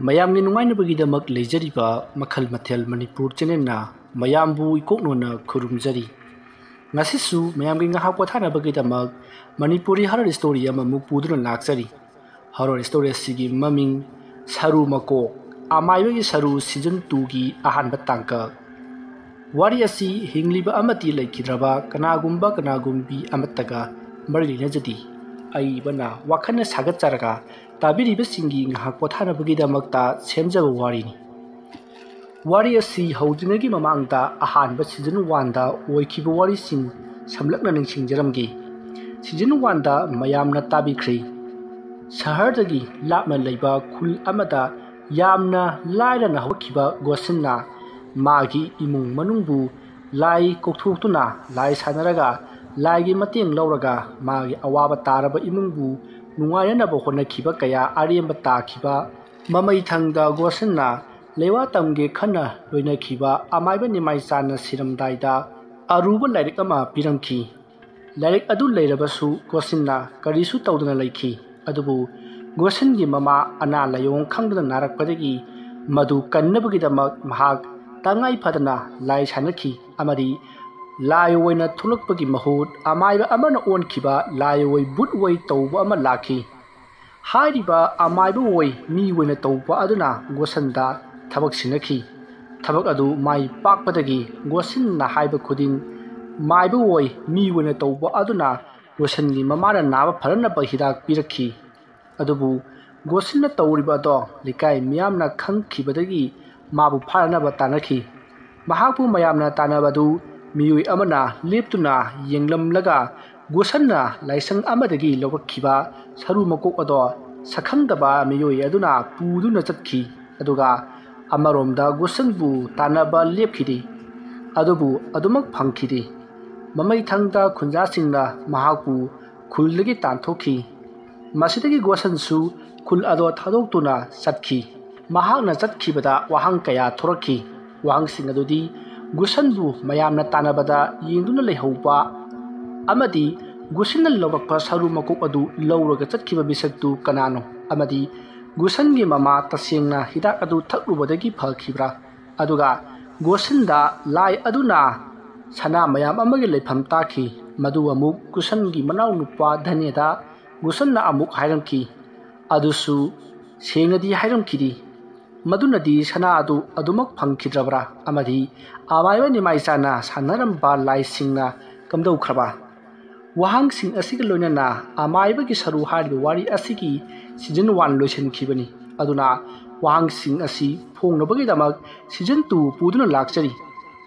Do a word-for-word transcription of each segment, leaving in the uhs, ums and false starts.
ꯃꯌꯥꯝꯒꯤ ꯅꯨꯡꯉꯥꯏꯅꯕꯒꯤꯗꯃꯛ ꯂꯩꯖꯔꯤꯕ ꯃꯈꯜ ꯃꯊꯦꯜ ꯃꯅꯤꯄꯨꯔ ꯆꯦꯅꯦꯜꯅ ꯃꯌꯥꯝꯕꯨ ꯏꯀꯣꯛꯅꯣꯅ ꯈꯨꯔꯨꯝꯖꯔꯤ꯫ ꯉꯁꯤꯁꯨ ꯃꯌꯥꯝꯒꯤ ꯉꯥꯏꯍꯥꯛ ꯄꯣꯊꯥꯅꯕꯒꯤꯗꯃꯛ ꯃꯅꯤꯄꯨꯔꯤ ꯍꯔꯔ ꯁ꯭ꯇꯣꯔꯤ ꯑꯃꯃꯨꯛ ꯄꯨꯗꯨꯅ ꯂꯥꯛꯆꯔꯤ꯫ ꯍꯔꯔ ꯁ꯭ꯇꯣꯔꯤ ꯑꯁꯤꯒꯤ ꯃꯃꯤꯡ ꯁꯔꯨ ꯃꯀꯣꯛ, ꯑꯃꯥꯏꯕꯒꯤ ꯁꯔꯨ ꯁꯤꯖꯟ ꯇꯨꯒꯤ ꯑꯍꯥꯟꯕ ꯇꯥꯡꯀꯛ꯫ ꯋꯥꯔꯤ ꯑꯁꯤ ꯍꯤꯡꯂꯤꯕ ꯑꯃꯗꯤ ꯂꯩꯈꯤꯗ꯭ꯔꯕ ꯀꯅꯥꯒꯨꯝꯕ ꯀꯅꯥꯒꯨꯝꯕꯤ ꯑꯃꯠꯇꯒ ꯃꯔꯤ ꯂꯩꯅꯖꯗꯦ꯫ ꯑꯏꯕꯅ ꯋꯥꯈꯜꯅ ꯁꯥꯒꯠꯆꯔꯒ ꯇꯥꯕꯤꯔꯤꯕꯁꯤꯡꯒꯤ ꯉꯥꯏꯍꯥꯛ ꯄꯣꯊꯥꯅꯕꯒꯤꯗꯃꯛꯇ ꯁꯦꯝꯖꯕ ꯋꯥꯔꯤꯅꯤ꯫ ꯋꯥꯔꯤ ꯑꯁꯤ ꯍꯧꯗ꯭ꯔꯤꯉꯩꯒꯤ ꯃꯃꯥꯡꯗ ꯑꯍꯥꯟꯕ ꯁꯤꯖꯟ ꯋꯥꯟꯗ ꯑꯣꯏꯈꯤꯕ ꯋꯥꯔꯤꯁꯤꯡ ꯁꯝꯂꯞꯅ ꯅꯤꯡꯁꯤꯡꯖꯔꯝꯒꯦ꯫ ꯁꯤꯖꯟ ꯋꯥꯟꯗ ꯃꯌꯥꯝꯅ ꯇꯥꯕꯤꯈ꯭ꯔꯦ꯫ ꯁꯍꯔꯗꯒꯤ ꯂꯥꯞꯅ ꯂꯩꯕ ꯈꯨꯜ ꯑꯃꯗ ꯌꯥꯝꯅ ꯂꯥꯏꯔꯅ ꯍꯧꯔꯛꯈꯤꯕ ꯒꯣꯁꯟꯅ ꯃꯥꯒꯤ ꯏꯃꯨꯡ ꯃꯅꯨꯡꯕꯨ ꯂꯥꯏ ꯀꯧꯊꯣꯛꯇꯨꯅ ꯂꯥꯏ ꯁꯥꯟꯅꯔꯒ ꯂꯥꯏꯒꯤ ꯃꯇꯦꯡ ꯂꯧꯔꯒ ꯃꯥꯒꯤ ꯑꯋꯥꯕ ꯇꯥꯔꯕ ꯏꯃꯨꯡꯕꯨ ꯅꯨꯡꯉꯥꯏꯅꯅꯕ ꯍꯣꯠꯅꯈꯤꯕ ꯀꯌꯥ ꯑꯔꯦꯝꯕ ꯇꯥꯈꯤꯕ ꯃꯃꯩ ꯊꯪꯗ ꯒꯣꯁꯟꯅ ꯂꯩꯋꯥ ꯇꯝꯒꯦ ꯈꯟꯅ ꯂꯣꯏꯅꯈꯤꯕ ꯑꯃꯥꯏꯕ ꯅꯤꯃꯥꯏ ꯆꯥꯟꯅ ꯁꯤꯔꯝꯗꯥꯏꯗ ꯑꯔꯨꯕ ꯂꯥꯏꯔꯤꯛ ꯑꯃ ꯄꯤꯔꯝꯈꯤ꯫ ꯂꯥꯏꯔꯤꯛ ꯑꯗꯨ ꯂꯩꯔꯕꯁꯨ ꯒꯣꯁꯟꯅ ꯀꯔꯤꯁꯨ ꯇꯧꯗꯅ ꯂꯩꯈꯤ꯫ ꯑꯗꯨꯕꯨ ꯒꯣꯁꯟꯒꯤ ꯃꯃꯥ ꯑꯅꯥ ꯂꯥꯏꯑꯣꯡ ꯈꯪꯗꯅ ꯅꯥꯔꯛꯄꯗꯒꯤ ꯃꯗꯨ ꯀꯟꯅꯕꯒꯤꯗꯃꯛ ꯃꯍꯥꯛ ꯇꯉꯥꯏ ꯐꯗꯅ ꯂꯥꯏ ꯁꯥꯟꯅꯈꯤ ꯑꯃꯗꯤ ꯂꯥꯏ ꯑꯣꯏꯅ ꯊꯣꯛꯂꯛꯄꯒꯤ ꯃꯍꯨꯠ ꯑꯃꯥꯏꯕ ꯑꯃꯅ ꯑꯣꯟꯈꯤꯕ ꯂꯥꯏ ꯑꯣꯏ ꯕꯨꯠ ꯑꯣꯏ ꯇꯧꯕ ꯑꯃ ꯂꯥꯛꯈꯤ꯫ ꯍꯥꯏꯔꯤꯕ ꯑꯃꯥꯏꯕ ꯑꯣꯏ ꯃꯤ ꯑꯣꯏꯅ ꯇꯧꯕ ꯑꯗꯨꯅ ꯒꯣꯁꯟꯗ ꯊꯕꯛ ꯁꯤꯟꯅꯈꯤ꯫ ꯊꯕꯛ ꯑꯗꯨ ꯃꯥꯏ ꯄꯥꯛꯄꯗꯒꯤ ꯒꯣꯁꯟꯅ ꯍꯥꯏꯕ ꯈꯨꯗꯤꯡ ꯃꯥꯏꯕ ꯑꯣꯏ ꯃꯤ ꯑꯣꯏꯅ ꯇꯧꯕ ꯑꯗꯨꯅ ꯒꯣꯁꯟꯒꯤ ꯃꯃꯥꯅ ꯅꯥꯕ ꯐꯔꯅꯕ ꯍꯤꯗꯥꯛ ꯄꯤꯔꯛꯈꯤ꯫ ꯑꯗꯨꯕꯨ ꯒꯣꯁꯟꯅ ꯇꯧꯔꯤꯕ ꯑꯗꯣ ꯂꯩꯀꯥꯏ ꯃꯤꯌꯥꯝꯅ ꯈꯪꯈꯤꯕꯗꯒꯤ ꯃꯥꯕꯨ ꯐꯥꯅꯅꯕ ꯇꯥꯟꯅꯈꯤ꯫ ꯃꯍꯥꯛꯄꯨ ꯃꯌꯥꯝꯅ ꯇꯥꯟꯅꯕꯗꯨ ꯃꯤꯑꯣꯏ ꯑꯃꯅ ꯂꯦꯞꯇꯨꯅ ꯌꯦꯡꯂꯝꯂꯒ ꯒꯣꯁꯟꯅ ꯂꯥꯏꯁꯪ ꯑꯃꯗꯒꯤ ꯂꯧꯔꯛꯈꯤꯕ ꯁꯔꯨ ꯃꯀꯣꯛ ꯑꯗꯣ ꯁꯛꯈꯪꯗꯕ ꯃꯤꯑꯣꯏ ꯑꯗꯨꯅ ꯄꯨꯗꯨꯅ ꯆꯠꯈꯤ꯫ ꯑꯗꯨꯒ ꯑꯃꯔꯣꯝꯗ ꯒꯣꯁꯟꯕꯨ ꯇꯥꯟꯅꯕ ꯂꯦꯞꯈꯤꯗꯦ꯫ ꯑꯗꯨꯕꯨ ꯑꯗꯨꯃꯛ ꯐꯪꯈꯤꯗꯦ꯫ ꯃꯃꯩ ꯊꯪꯗ ꯈꯨꯟꯖꯥꯁꯤꯡꯅ ꯃꯍꯥꯛꯄꯨ ꯈꯨꯜꯗꯒꯤ ꯇꯥꯟꯊꯣꯛꯈꯤ꯫ ꯃꯁꯤꯗꯒꯤ ꯒꯣꯁꯟꯁꯨ ꯈꯨꯜ ꯑꯗꯣ ꯊꯥꯗꯣꯛꯇꯨꯅ ꯆꯠꯈꯤ꯫ ꯃꯍꯥꯛꯅ ꯆꯠꯈꯤꯕꯗ ꯋꯥꯍꯪ ꯀꯌꯥ ꯊꯣꯔꯛꯈꯤ꯫ ꯋꯥꯍꯪꯁꯤꯡ ꯑꯗꯨꯗꯤ ꯒꯨꯁꯟꯕꯨ ꯃꯌꯥꯝꯅ ꯇꯥꯟꯅꯕꯗ ꯌꯦꯡꯗꯨꯅ ꯂꯩꯍꯧꯕ ꯑꯃꯗꯤ ꯒꯨꯁꯟꯅ ꯂꯧꯔꯛꯄ ꯁꯔꯨ ꯃꯀꯣꯛ ꯑꯗꯨ ꯂꯧꯔꯒ ꯆꯠꯈꯤꯕ ꯃꯤꯁꯛꯇꯨ ꯀꯅꯥꯅꯣ ꯑꯃꯗꯤ ꯒꯨꯁꯟꯒꯤ ꯃꯃꯥ ꯇꯁꯦꯡꯅ ꯍꯤꯗꯥꯛ ꯑꯗꯨ ꯊꯛꯂꯨꯕꯗꯒꯤ ꯐꯈꯤꯕ꯭ꯔꯥ? ꯑꯗꯨꯒ ꯒꯣꯁꯟꯗ ꯂꯥꯏ ꯑꯗꯨꯅ ꯁꯅꯥ ꯃꯌꯥꯝ ꯑꯃꯒꯤ ꯂꯩꯐꯝ ꯇꯥꯛꯈꯤ꯫ ꯃꯗꯨ ꯑꯃꯨꯛ ꯒꯨꯁꯟꯒꯤ ꯃꯅꯥꯎꯅꯨꯄꯥ ꯙꯅꯦꯗ ꯒꯨꯁꯟꯅ ꯑꯃꯨꯛ ꯍꯥꯏꯔꯝꯈꯤ꯫ ꯑꯗꯨꯁꯨ ꯁꯦꯡꯅꯗꯤ ꯍꯥꯏꯔꯝꯈꯤꯗꯦ꯫ ꯃꯗꯨꯅꯗꯤ ꯁꯅꯥ ꯑꯗꯨ ꯑꯗꯨꯃꯛ ꯐꯪꯈꯤꯗ꯭ꯔꯕ꯭ꯔꯥ? ꯑꯃꯗꯤ ꯑꯃꯥꯏꯕ ꯅꯤꯃꯥꯏꯆꯥꯅ ꯁꯥꯟꯅꯔꯝꯕ ꯂꯥꯏꯁꯤꯡꯅ ꯀꯝꯗꯧꯈ꯭ꯔꯕ? ꯋꯥꯍꯪꯁꯤꯡ ꯑꯁꯤꯒ ꯂꯣꯏꯅꯅ ꯑꯃꯥꯏꯕꯒꯤ ꯁꯔꯨ ꯍꯥꯏꯔꯤꯕ ꯋꯥꯔꯤ ꯑꯁꯤꯒꯤ season one ꯂꯣꯏꯁꯤꯟꯈꯤꯕꯅꯤ꯫ ꯑꯗꯨꯅ ꯋꯥꯍꯪꯁꯤꯡ ꯑꯁꯤ ꯐꯣꯡꯅꯕꯒꯤꯗꯃꯛ season two ꯄꯨꯗꯨꯅ ꯂꯥꯛꯆꯔꯤ꯫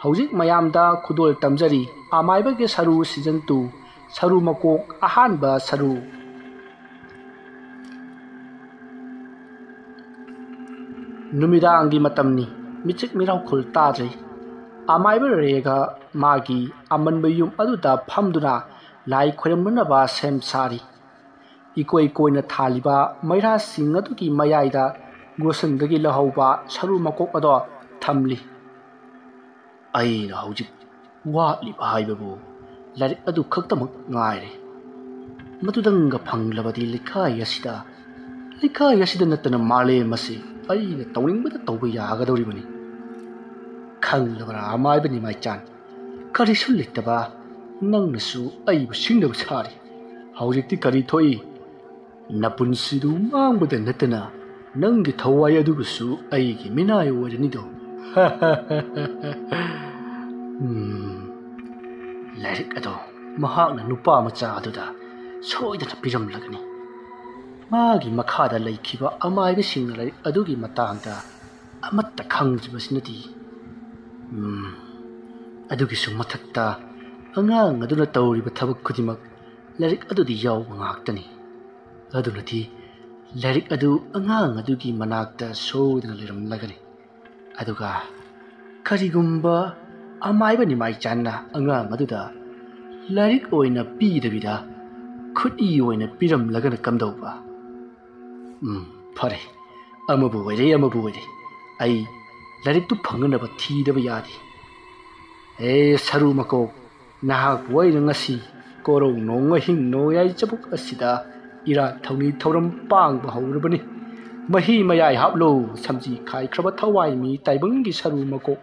ꯍꯧꯖꯤꯛ ꯃꯌꯥꯝꯗ ꯈꯨꯗꯣꯜ ꯇꯝꯖꯔꯤ꯫ ꯑꯃꯥꯏꯕꯒꯤ ꯁꯔꯨ season two, ꯁꯔꯨ ꯃꯀꯣꯛ ꯑꯍꯥꯟꯕ ꯁꯔꯨ꯫ ꯅꯨꯃꯤꯗꯥꯡꯒꯤ ꯃꯇꯝꯅꯤ꯫ ꯃꯤꯆꯤꯛ ꯃꯤꯔꯥꯎꯈꯨꯜ ꯇꯥꯗ꯭ꯔꯤ꯫ ꯑꯃꯥꯏꯕ ꯔꯦꯒ ꯃꯥꯒꯤ ꯑꯃꯟꯕ ꯌꯨꯝ ꯑꯗꯨꯗ ꯐꯝꯗꯨꯅ ꯂꯥꯏ ꯈꯣꯏꯔꯝꯅꯅꯕ ꯁꯦꯝ ꯁꯥꯔꯤ꯫ ꯏꯀꯣꯏ ꯀꯣꯏꯅ ꯊꯥꯜꯂꯤꯕ ꯃꯩꯔꯥꯁꯤꯡ ꯑꯗꯨꯒꯤ ꯃꯌꯥꯏꯗ ꯒꯣꯁꯟꯗꯒꯤ ꯂꯧꯍꯧꯕ ꯁꯔꯨ ꯃꯀꯣꯛ ꯑꯗꯣ ꯊꯝꯂꯤ꯫ ꯑꯩꯅ ꯍꯧꯖꯤꯛ ꯋꯥꯠꯂꯤꯕ ꯍꯥꯏꯕꯕꯨ ꯂꯥꯏꯔꯤꯛ ꯑꯗꯨ ꯈꯛꯇꯃꯛ ꯉꯥꯏꯔꯦ꯫ ꯃꯗꯨꯗꯪꯒ ꯐꯪꯂꯕꯗꯤ ꯂꯩꯀꯥꯏ ꯑꯁꯤꯗ, ꯂꯩꯀꯥꯏ ꯑꯁꯤꯗ ꯅꯠꯇꯅ ꯃꯥꯂꯦꯝ ꯑꯁꯤ ꯑꯩꯅ ꯇꯧꯅꯤꯡꯕꯗ ꯇꯧꯕ ꯌꯥꯒꯗꯧꯔꯤꯕꯅꯤ꯫ ꯈꯪꯂꯕ꯭ꯔꯥ ꯑꯃꯥꯏꯕ ꯅꯤꯃꯥꯏꯆꯥꯟ? ꯀꯔꯤꯁꯨ ꯂꯩꯇꯕ ꯅꯪꯅꯁꯨ ꯑꯩꯕꯨ ꯁꯤꯡꯅꯕ ꯁꯥꯔꯤ꯫ ꯍꯧꯖꯤꯛꯇꯤ ꯀꯔꯤ ꯊꯣꯛꯏ? ꯅꯄꯨꯟꯁꯤꯗꯨ ꯃꯥꯡꯕꯗ ꯅꯠꯇꯅ ꯅꯪꯒꯤ ꯊꯋꯥꯏ ꯑꯗꯨꯕꯨꯁꯨ ꯑꯩꯒꯤ ꯃꯤꯅꯥꯏ ꯑꯣꯏꯔꯅꯤꯗꯣ꯫ ꯎꯝ, ꯂꯥꯏꯔꯤꯛ ꯑꯗꯣ ꯃꯍꯥꯛꯅ ꯅꯨꯄꯥ ꯃꯆꯥ ꯑꯗꯨꯗ ꯁꯣꯏꯗꯅ ꯄꯤꯔꯝꯂꯒꯅꯤ꯫ ꯃꯥꯒꯤ ꯃꯈꯥꯗ ꯂꯩꯈꯤꯕ ꯑꯃꯥꯏꯕꯁꯤꯡꯅ ꯂꯥꯏꯔꯤꯛ ꯑꯗꯨꯒꯤ ꯃꯇꯥꯡꯗ ꯑꯃꯠꯇ ꯈꯪꯗ꯭ꯔꯤꯕꯁꯤꯅꯗꯤ, ꯎꯝ, ꯑꯗꯨꯒꯤꯁꯨ ꯃꯊꯛꯇ ꯑꯉꯥꯡ ꯑꯗꯨꯅ ꯇꯧꯔꯤꯕ ꯊꯕꯛ ꯈꯨꯗꯤꯡꯃꯛ ꯂꯥꯏꯔꯤꯛ ꯑꯗꯨꯗꯤ ꯌꯥꯎꯕ ꯉꯥꯛꯇꯅꯤ꯫ ꯑꯗꯨꯅꯗꯤ ꯂꯥꯏꯔꯤꯛ ꯑꯗꯨ ꯑꯉꯥꯡ ꯑꯗꯨꯒꯤ ꯃꯅꯥꯛꯇ ꯁꯣꯏꯗꯅ ꯂꯩꯔꯝꯂꯒꯅꯤ꯫ ꯑꯗꯨꯒ ꯀꯔꯤꯒꯨꯝꯕ ꯑꯃꯥꯏꯕ ꯅꯤꯃꯥꯏꯆꯥꯟꯅ ꯑꯉꯥꯡ ꯑꯗꯨꯗ ꯂꯥꯏꯔꯤꯛ ꯑꯣꯏꯅ ꯄꯤꯗꯕꯤꯗ ꯈꯨꯠꯏ ꯑꯣꯏꯅ ꯄꯤꯔꯝꯂꯒꯅ ꯀꯝꯗꯧꯕ? ꯎꯝ, ꯐꯔꯦ, ꯑꯃꯕꯨ ꯑꯣꯏꯔꯦ, ꯑꯃꯕꯨ ꯑꯣꯏꯔꯦ, ꯑꯩ ꯂꯥꯏꯔꯤꯛꯇꯨ ꯐꯪꯅꯅꯕ ꯊꯤꯗꯕ ꯌꯥꯗꯦ꯫ ꯑꯦ ꯁꯔꯨ ꯃꯀꯣꯛ, ꯅꯍꯥꯛꯄꯨ ꯑꯩꯅ ꯉꯁꯤ ꯀꯣꯔꯧ ꯅꯣꯡ ꯑꯍꯤꯡ ꯅꯣꯡꯌꯥꯏ ꯆꯕꯨꯛ ꯑꯁꯤꯗ ꯏꯔꯥꯠ ꯊꯧꯅꯤ ꯊꯧꯔꯝ ꯄꯥꯡꯕ ꯍꯧꯔꯕꯅꯤ꯫ ꯃꯍꯤ ꯃꯌꯥꯏ ꯍꯥꯞꯂꯣ, ꯁꯝꯖꯤ ꯈꯥꯏꯈ꯭ꯔꯕ ꯊꯋꯥꯏ ꯃꯤ ꯇꯥꯏꯕꯪꯒꯤ ꯁꯔꯨ ꯃꯀꯣꯛ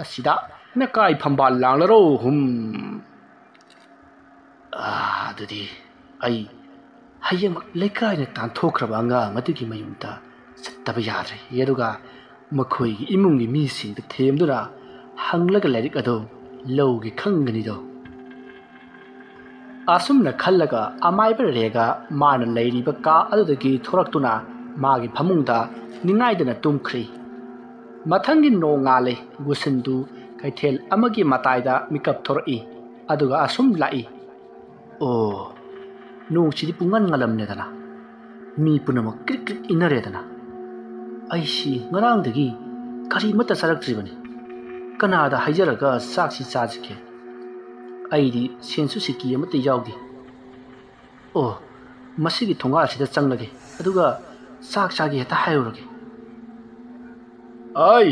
ꯑꯁꯤꯗ꯫ ꯅꯀꯥꯏ ꯐꯝꯕꯥꯜ ꯂꯥꯡꯂꯔꯣ, ꯍꯨꯝ꯫ ꯑꯥ, ꯑꯗꯨꯗꯤ ꯑꯩ ꯍꯌꯦꯡꯃꯛ ꯂꯩꯀꯥꯏꯅ ꯇꯥꯟꯊꯣꯛꯈ꯭ꯔꯕ ꯑꯉꯥꯡ ꯑꯗꯨꯒꯤ ꯃꯌꯨꯝꯗ ꯆꯠꯇꯕ ꯌꯥꯗ꯭ꯔꯦ꯫ ꯑꯗꯨꯒ ꯃꯈꯣꯏꯒꯤ ꯏꯃꯨꯡꯒꯤ ꯃꯤꯁꯤꯡꯗ ꯊꯦꯝꯗꯨꯅ ꯍꯪꯂꯒ ꯂꯥꯏꯔꯤꯛ ꯑꯗꯨ ꯂꯧꯒꯦ ꯈꯪꯒꯅꯤꯗꯣ꯫ ꯑꯁꯨꯝꯅ ꯈꯜꯂꯒ ꯑꯃꯥꯏꯕ ꯔꯦꯒ ꯃꯥꯅ ꯂꯩꯔꯤꯕ ꯀꯥ ꯑꯗꯨꯗꯒꯤ ꯊꯣꯔꯛꯇꯨꯅ ꯃꯥꯒꯤ ꯐꯃꯨꯡꯗ ꯅꯤꯡꯉꯥꯏꯗꯅ ꯇꯨꯝꯈ꯭ꯔꯤ꯫ ꯃꯊꯪꯒꯤ ꯅꯣꯡꯉꯥꯜꯂꯦ꯫ ꯒꯨꯁꯟꯗꯨ ꯀꯩꯊꯦꯜ ꯑꯃꯒꯤ ꯃꯇꯥꯏꯗ ꯃꯤꯀꯞ ꯊꯣꯔꯛꯏ꯫ ꯑꯗꯨꯒ ꯑꯁꯨꯝ ꯂꯥꯛꯏ꯫ ꯑꯣ, ꯅꯣꯡꯁꯤꯗꯤ ꯄꯨꯡꯉꯟ ꯉꯜꯂꯝꯅꯦꯗꯅ꯫ ꯃꯤ ꯄꯨꯝꯅꯃꯛ ꯀ꯭ꯔꯤꯛ ꯀ꯭ꯔꯤꯛ ꯏꯟꯅꯔꯦꯗꯅ꯫ ꯑꯩꯁꯤ ꯉꯔꯥꯡꯗꯒꯤ ꯀꯔꯤꯃꯠꯇ ꯆꯥꯔꯛꯇ꯭ꯔꯤꯕꯅꯤ꯫ ꯀꯅꯥꯗ ꯍꯥꯏꯖꯔꯒ ꯆꯥꯛꯁꯤ ꯆꯥꯁꯤꯒꯦ? ꯑꯩꯗꯤ ꯁꯦꯟꯁꯨ ꯁꯤꯀꯤ ꯑꯃꯠꯇ ꯌꯥꯎꯗꯦ꯫ ꯑꯣ, ꯃꯁꯤꯒꯤ ꯊꯣꯡꯒꯥꯜꯁꯤꯗ ꯆꯪꯂꯒꯦ, ꯑꯗꯨꯒ ꯆꯥꯛ ꯆꯥꯒꯦ ꯍꯦꯛꯇ ꯍꯥꯏꯔꯨꯔꯒꯦ꯫ ꯑꯩ,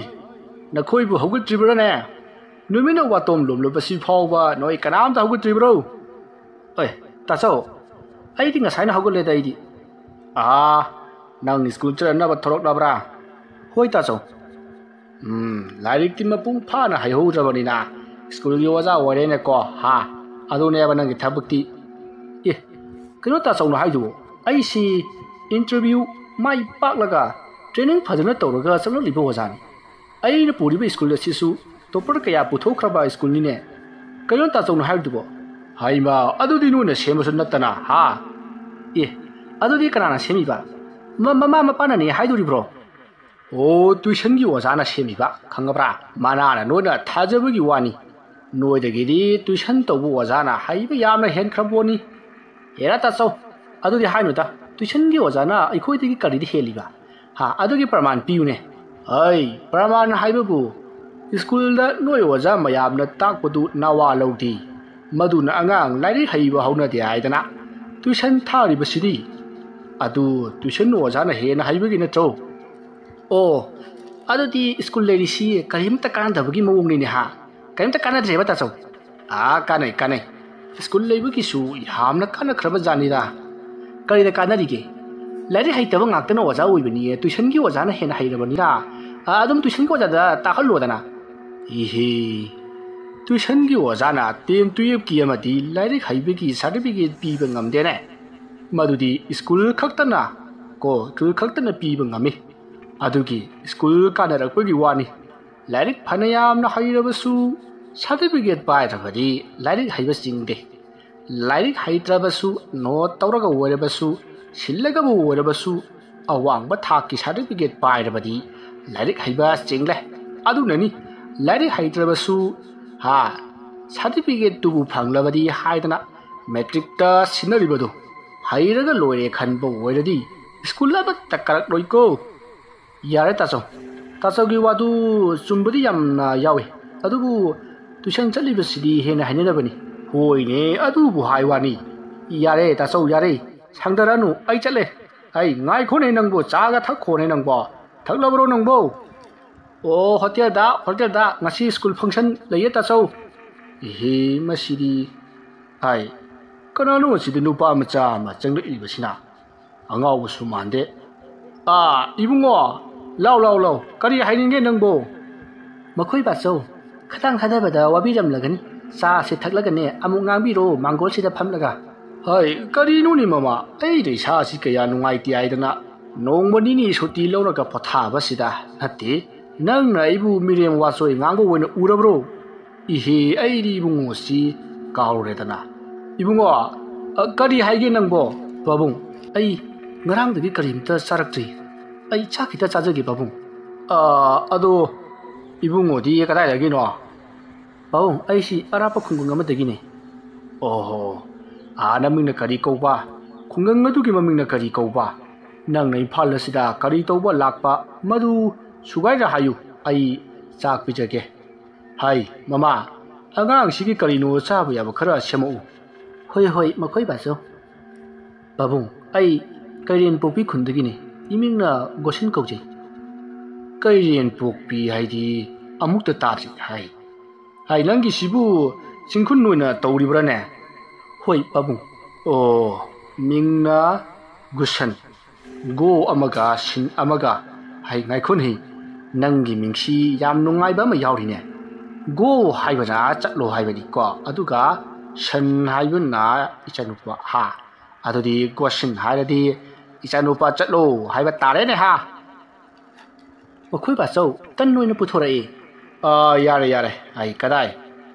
ꯅꯈꯣꯏꯕꯨ ꯍꯧꯒꯠꯇ꯭ꯔꯤꯕ꯭ꯔꯥꯅꯦ? ꯅꯨꯃꯤꯠꯅ ꯋꯥꯇꯣꯝ ꯂꯣꯝꯂꯕꯁꯤ ꯐꯥꯎꯕ ꯅꯣꯏ ꯀꯅꯥꯝꯇ ꯍꯧꯒꯠꯇ꯭ꯔꯤꯕ꯭ꯔꯣ? ꯑꯦ, ꯇꯥꯆꯧ, ꯑꯩꯗꯤ ꯉꯁꯥꯏꯅ ꯍꯧꯒꯠꯂꯦꯗ ꯑꯩꯗꯤ꯫ ꯑꯥ, ꯅꯪ ꯁ꯭ꯀꯨꯜ ꯆꯠꯅꯅꯕ ꯊꯣꯔꯛꯂꯕ꯭ꯔꯥ? ꯍꯣꯏ ꯇꯥꯆꯧ꯫ ꯎꯝ, ꯂꯥꯏꯔꯤꯛꯇꯤ ꯃꯄꯨꯡ ꯐꯥꯅ ꯍꯩꯍꯧꯗ꯭ꯔꯕꯅꯤꯅ ꯁ꯭ꯀꯨꯜꯒꯤ ꯑꯣꯖꯥ ꯑꯣꯏꯔꯦꯅꯦꯀꯣ, ꯍꯥ? ꯑꯗꯨꯅꯦꯕ ꯅꯪꯒꯤ ꯊꯕꯛꯇꯤ꯫ ꯑꯦ, ꯀꯩꯅꯣ ꯇꯥꯆꯧꯅ ꯍꯥꯏꯗꯨꯕꯨ? ꯑꯩꯁꯤ ꯏꯟꯇꯔꯚ꯭ꯌꯨ ꯃꯥꯏ ꯄꯥꯛꯂꯒ ꯇ꯭ꯔꯦꯅꯤꯡ ꯐꯖꯅ ꯇꯧꯔꯒ ꯆꯪꯂꯛꯂꯤꯕ ꯑꯣꯖꯥꯅꯤ꯫ ꯑꯩꯅ ꯄꯨꯔꯤꯕ ꯁ꯭ꯀꯨꯜ ꯑꯁꯤꯁꯨ ꯇꯣꯞꯄꯔ ꯀꯌꯥ ꯄꯨꯊꯣꯛꯈ꯭ꯔꯕ ꯁ꯭ꯀꯨꯜꯅꯤꯅꯦ꯫ ꯀꯩꯅꯣ ꯇꯥꯆꯧꯅ ꯍꯥꯏꯕꯗꯨꯕꯣ? ꯍꯩꯃꯥ, ꯑꯗꯨꯗꯤ ꯅꯣꯏꯅ ꯁꯦꯝꯕꯁꯨ ꯅꯠꯇꯅ, ꯍꯥ? ꯑꯦ, ꯑꯗꯨꯗꯤ ꯀꯅꯥꯅ ꯁꯦꯝꯃꯤꯕ? ꯃ-, ꯃꯃꯥ ꯃꯄꯥꯅꯅꯦ ꯍꯥꯏꯗꯣꯔꯤꯕ꯭ꯔꯣ? ꯑꯣ, ꯇ꯭ꯌꯨꯁꯟꯒꯤ ꯑꯣꯖꯥꯅ ꯁꯦꯝꯃꯤꯕ, ꯈꯪꯉꯕ꯭ꯔꯥ? ꯃꯅꯥꯅ ꯅꯣꯏꯅ ꯊꯥꯖꯕꯒꯤ ꯋꯥꯅꯤ꯫ ꯅꯣꯏꯗꯒꯤꯗꯤ ꯇ꯭ꯌꯨꯁꯟ ꯇꯧꯕ ꯑꯣꯖꯥꯅ ꯍꯩꯕ ꯌꯥꯝꯅ ꯍꯦꯟꯈ꯭ꯔꯕꯣꯅꯤ꯫ ꯍꯦꯔꯥ ꯇꯥꯆꯧ, ꯑꯗꯨꯗꯤ ꯍꯥꯏꯅꯨꯗ, ꯇ꯭ꯌꯨꯁꯟꯒꯤ ꯑꯣꯖꯥꯅ ꯑꯩꯈꯣꯏꯗꯒꯤ ꯀꯔꯤꯗ ꯍꯦꯜꯂꯤꯕ? ꯍꯥ, ꯑꯗꯨꯒꯤ ꯄ꯭ꯔꯃꯥꯟ ꯄꯤꯌꯨꯅꯦ꯫ ꯑꯩ, ꯄ꯭ꯔꯃꯥꯟ ꯍꯥꯏꯕꯕꯨ, ꯁ꯭ꯀꯨꯜꯗ ꯅꯣꯏ ꯑꯣꯖꯥ ꯃꯌꯥꯝꯅ ꯇꯥꯛꯄꯗꯨ ꯅꯋꯥ ꯂꯧꯗꯦ꯫ ꯃꯗꯨꯅ ꯑꯉꯥꯡ ꯂꯥꯏꯔꯤꯛ ꯍꯩꯕ ꯍꯧꯅꯗꯦ ꯍꯥꯏꯗꯅ ꯇ꯭ꯌꯨꯁꯟ ꯊꯥꯔꯤꯕꯁꯤꯗꯤ꯫ ꯑꯗꯨ ꯇ꯭ꯌꯨꯁꯟ ꯑꯣꯖꯥꯅ ꯍꯦꯟꯅ ꯍꯩꯕꯒꯤ ꯅꯠꯇ꯭ꯔꯣ? ꯑꯣ, ꯑꯗꯨꯗꯤ ꯁ꯭ꯀꯨꯜ ꯂꯩꯔꯤꯁꯤ ꯀꯔꯤꯝꯇ ꯀꯥꯟꯅꯗꯕꯒꯤ ꯃꯑꯣꯡꯅꯤꯅꯦ ꯍꯥ? ꯀꯔꯤꯝꯇ ꯀꯥꯟꯅꯗ꯭ꯔꯦꯕ ꯇꯥꯆꯧ? ꯑꯥ, ꯀꯥꯟꯅꯩ, ꯀꯥꯟꯅꯩ꯫ ꯁ꯭ꯀꯨꯜ ꯂꯩꯕꯒꯤꯁꯨ ꯌꯥꯝꯅ ꯀꯥꯟꯅꯈ꯭ꯔꯕ ꯖꯥꯠꯅꯤꯗ꯫ ꯀꯔꯤꯗ ꯀꯥꯟꯅꯔꯤꯒꯦ? ꯂꯥꯏꯔꯤꯛ ꯍꯩꯇꯕ ꯉꯥꯛꯇꯅ ꯑꯣꯖꯥ ꯑꯣꯏꯕꯅꯤꯌꯦ, ꯇꯨꯏꯁꯟꯒꯤ ꯑꯣꯖꯥꯅ ꯍꯦꯟꯅ ꯍꯩꯔꯕꯅꯤꯗ꯫ ꯑ, ꯑꯗꯨꯝ ꯇꯨꯏꯁꯟꯒꯤ ꯑꯣꯖꯥꯗ ꯇꯥꯛꯍꯜꯂꯣꯗꯅ꯫ ꯏꯍꯦ, ꯇꯨꯏꯁꯟꯒꯤ ꯑꯣꯖꯥꯅ ꯇꯦꯟ ꯇꯨꯌꯦꯞꯀꯤ ꯑꯃꯗꯤ ꯂꯥꯏꯔꯤꯛ ꯍꯩꯕꯒꯤ ꯁꯥꯔꯇꯤꯐꯤꯀꯦꯠ ꯄꯤꯕ ꯉꯝꯗꯦꯅꯦ꯫ ꯃꯗꯨꯗꯤ ꯁ꯭ꯀꯨꯜ ꯈꯛꯇꯅ ꯀꯣ, ꯁ꯭ꯀꯨꯜ ꯈꯛꯇꯅ ꯄꯤꯕ ꯉꯝꯃꯤ꯫ ꯑꯗꯨꯒꯤ ꯁ꯭ꯀꯨꯜ ꯀꯥꯅꯔꯛꯄꯒꯤ ꯋꯥꯅꯤ꯫ ꯂꯥꯏꯔꯤꯛ ꯐꯅ ꯌꯥꯝꯅ ꯍꯩꯔꯕꯁꯨ ꯁꯥꯔꯇꯤꯐꯤꯀꯦꯠ ꯄꯥꯏꯗ꯭ꯔꯕꯗꯤ ꯂꯥꯏꯔꯤꯛ ꯍꯩꯕ ꯆꯤꯡꯗꯦ꯫ ꯂꯥꯏꯔꯤꯛ ꯍꯩꯇ꯭ꯔꯕꯁꯨ, ꯅꯣꯠ ꯇꯧꯔꯒ ꯑꯣꯏꯔꯕꯁꯨ, ꯁꯤꯜꯂꯒꯕꯨ ꯑꯣꯏꯔꯕꯁꯨ, ꯑꯋꯥꯡꯕ ꯊꯥꯛꯀꯤ ꯁꯥꯔꯇꯤꯐꯤꯀꯦꯠ ꯄꯥꯏꯔꯕꯗꯤ ꯂꯥꯏꯔꯤꯛ ꯍꯩꯕ ꯆꯤꯡꯂꯦ꯫ ꯑꯗꯨꯅꯅꯤ ꯂꯥꯏꯔꯤꯛ ꯍꯩꯇ꯭ꯔꯕꯁꯨ, ꯍꯥ, ꯁꯥꯔꯇꯤꯐꯤꯀꯦꯠꯇꯨꯕꯨ ꯐꯪꯂꯕꯗꯤ ꯍꯥꯏꯗꯅ ꯃꯦꯇ꯭ꯔꯤꯛꯇ ꯁꯤꯟꯅꯔꯤꯕꯗꯨ꯫ ꯍꯩꯔꯒ ꯂꯣꯏꯔꯦ ꯈꯟꯕ ꯑꯣꯏꯔꯗꯤ ꯁ꯭ꯀꯨꯜ ꯑꯃꯠꯇ ꯀꯥꯔꯛꯂꯣꯏꯀꯣ꯫ ꯌꯥꯔꯦ ꯇꯥꯆꯧ, ꯇꯥꯆꯧꯒꯤ ꯋꯥꯗꯨ ꯆꯨꯝꯕꯗꯤ ꯌꯥꯝꯅ ꯌꯥꯎꯏ, ꯑꯗꯨꯕꯨ ꯇꯨꯏꯁꯟ ꯆꯠꯂꯤꯕꯁꯤꯗꯤ ꯍꯦꯟꯅ ꯍꯩꯅꯗꯕꯅꯤ꯫ ꯍꯣꯏꯅꯦ, ꯑꯗꯨꯕꯨ ꯍꯥꯏ ꯋꯥꯅꯤ꯫ ꯌꯥꯔꯦ ꯇꯥꯆꯧ, ꯌꯥꯔꯦ, ꯁꯥꯡꯗꯔꯅꯨ, ꯑꯩ ꯆꯠꯂꯦ꯫ ꯑꯩ, ꯉꯥꯏꯈꯣꯅꯦ ꯅꯪꯕꯨ, ꯆꯥꯒ ꯊꯛꯈꯣꯅꯦ ꯅꯪꯕꯣ꯫ ꯊꯛꯂꯕ꯭ꯔꯣ ꯅꯪꯕꯣ? ꯑꯣ, ꯍꯣꯇꯦꯜꯗ, ꯍꯣꯇꯦꯜꯗ ꯉꯁꯤ ꯁ꯭ꯀꯨꯜ ꯐꯪꯁꯟ ꯂꯩꯌꯦ ꯇꯥꯆꯧ꯫ ꯏꯍꯦ, ꯃꯁꯤꯗꯤ꯫ ꯍꯥꯏ, ꯀꯅꯥꯅꯣ ꯑꯁꯤꯗ ꯅꯨꯄꯥ ꯃꯆꯥ ꯑꯃ ꯆꯪꯂꯛꯂꯤꯕꯁꯤꯅ? ꯑꯉꯥꯎꯕꯁꯨ ꯃꯥꯟꯗꯦ꯫ ꯑꯥ, ꯏꯕꯨꯡꯉꯣ, ꯂꯥꯎ, ꯂꯥꯎ, ꯂꯥꯎ, ꯀꯔꯤ ꯍꯥꯏꯅꯤꯡꯒꯦ ꯅꯪꯕꯣ? ꯃꯈꯣꯏ ꯕꯥꯆꯧ, ꯈꯇꯪ ꯊꯥꯗꯕꯗ ꯋꯥꯕꯤꯔꯝꯂꯒꯅꯤ꯫ ꯆꯥꯁꯦ ꯊꯛꯂꯒꯅꯦ ꯑꯃꯨꯛ ꯉꯥꯡꯕꯤꯔꯣ, ꯃꯥꯡꯒꯣꯜꯁꯤꯗ ꯐꯝꯂꯒ꯫ ꯍꯥꯏ, ꯀꯔꯤꯅꯣꯅꯦ ꯃꯃꯥ? ꯑꯩꯅ ꯏꯁꯥꯁꯤ ꯀꯌꯥ ꯅꯨꯡꯉꯥꯏꯇꯦ ꯍꯥꯏꯗꯅ ꯅꯣꯡꯃ ꯅꯤꯅꯤ ꯁꯨꯇꯤ ꯂꯧꯔꯒ ꯄꯣꯊꯥꯕꯁꯤꯗ ꯅꯠꯇꯦ꯫ ꯅꯪꯅ ꯑꯩꯕꯨ ꯃꯤꯔꯦꯝ ꯋꯥꯆꯣꯏ ꯉꯥꯡꯕ ꯑꯣꯏꯅ ꯎꯔꯕ꯭ꯔꯣ? ꯏꯍꯦ, ꯑꯩꯗꯤ ꯏꯕꯨꯡꯉꯣꯁꯤ ꯀꯥꯎꯔꯦꯗꯅ꯫ ꯏꯕꯨꯡꯉꯣ, ꯑ, ꯀꯔꯤ ꯍꯥꯏꯒꯦ ꯅꯪꯕꯣ? ꯄꯥꯕꯨꯡ, ꯑꯩ ꯉꯔꯥꯡꯗꯒꯤ ꯀꯔꯤꯝꯇ ꯆꯥꯔꯛꯇ꯭ꯔꯤ꯫ ꯑꯩ ꯆꯥꯛ ꯈꯤꯇ ꯆꯥꯖꯒꯦ ꯄꯥꯕꯨꯡ꯫ ꯑ, ꯑꯗꯣ ꯏꯕꯨꯡꯉꯣꯗꯤ ꯀꯗꯥꯏꯗꯒꯤꯅꯣ? ꯄꯥꯕꯨꯡ, ꯑꯩꯁꯤ ꯑꯔꯥꯞꯄ ꯈꯨꯡꯒꯪ ꯑꯃꯗꯒꯤꯅꯦ꯫ ꯑꯣꯍꯣ, ꯑꯥ, ꯅꯃꯤꯡꯅ ꯀꯔꯤ ꯀꯧꯕ? ꯈꯨꯡꯒꯪ ꯑꯗꯨꯒꯤ ꯃꯃꯤꯡꯅ ꯀꯔꯤ ꯀꯧꯕ? ꯅꯪꯅ ꯏꯝꯐꯥꯜ ꯑꯁꯤꯗ ꯀꯔꯤ ꯇꯧꯕ ꯂꯥꯛꯄ, ꯃꯗꯨ ꯁꯨꯒꯥꯏꯅ ꯍꯥꯏꯌꯨ, ꯑꯩ ꯆꯥꯛ ꯄꯤꯖꯒꯦ꯫ ꯍꯥꯏ, ꯃꯃꯥ, ꯑꯉꯥꯡꯁꯤꯒꯤ ꯀꯔꯤꯅꯣ ꯆꯥꯕ ꯌꯥꯕ ꯈꯔ ꯁꯦꯝꯃꯛꯎ꯫ ꯍꯣꯏ, ꯍꯣꯏ, ꯃꯈꯣꯏ ꯕꯥꯆꯧ꯫ ꯄꯥꯕꯨꯡ, ꯑꯩ ꯀꯩꯔꯦꯟ ꯄꯣꯛꯄꯤ ꯈꯨꯟꯗꯒꯤꯅꯤ꯫ ꯏꯃꯤꯡꯅ ꯒꯣꯁꯤꯟ ꯀꯧꯖꯩ꯫ ꯀꯩꯔꯦꯟ ꯄꯣꯛꯄꯤ ꯍꯥꯏꯗꯤ ꯑꯃꯨꯛꯇ ꯇꯥꯗ꯭ꯔꯤ꯫ ꯍꯥꯏ, ꯍꯥꯏ, ꯅꯪꯒꯤꯁꯤꯕꯨ ꯆꯤꯡꯈꯨꯟ ꯑꯣꯏꯅ ꯇꯧꯔꯤꯕ꯭ꯔꯥꯅꯦ? ꯍꯣꯏ, ꯄꯥꯕꯨꯡ꯫ ꯑꯣ, ꯃꯤꯡꯅ ꯒꯨꯁꯟ꯫ ꯒꯣ ꯑꯃꯒ ꯁꯤꯟ ꯑꯃꯒ꯫ ꯍꯩ, ꯉꯥꯏꯈꯣꯅꯦ, ꯅꯪꯒꯤ ꯃꯤꯡꯁꯤ ꯌꯥꯝ ꯅꯨꯡꯉꯥꯏꯕ ꯑꯃ ꯌꯥꯎꯔꯤꯅꯦ꯫ ꯒꯣ ꯍꯥꯏꯕꯅ ꯆꯠꯂꯣ ꯍꯥꯏꯕꯅꯤꯀꯣ, ꯑꯗꯨꯒ ꯁꯟ ꯍꯥꯏꯕꯅ ꯏꯆꯥꯅꯨꯄꯥ꯫ ꯍꯥ, ꯑꯗꯨꯗꯤ ꯒꯣꯁꯟ ꯍꯥꯏꯔꯗꯤ ꯏꯆꯥꯅꯨꯄꯥ ꯆꯠꯂꯣ ꯍꯥꯏꯕ ꯇꯥꯔꯦꯅꯦ꯫ ꯍꯥ, ꯃꯈꯣꯏ ꯕꯥꯆꯧ, ꯇꯟ ꯑꯣꯏꯅ ꯄꯨꯊꯣꯔꯛꯏ꯫ ꯑꯥ, ꯌꯥꯔꯦ, ꯌꯥꯔꯦ꯫ ꯑꯩ ꯀꯗꯥꯏ?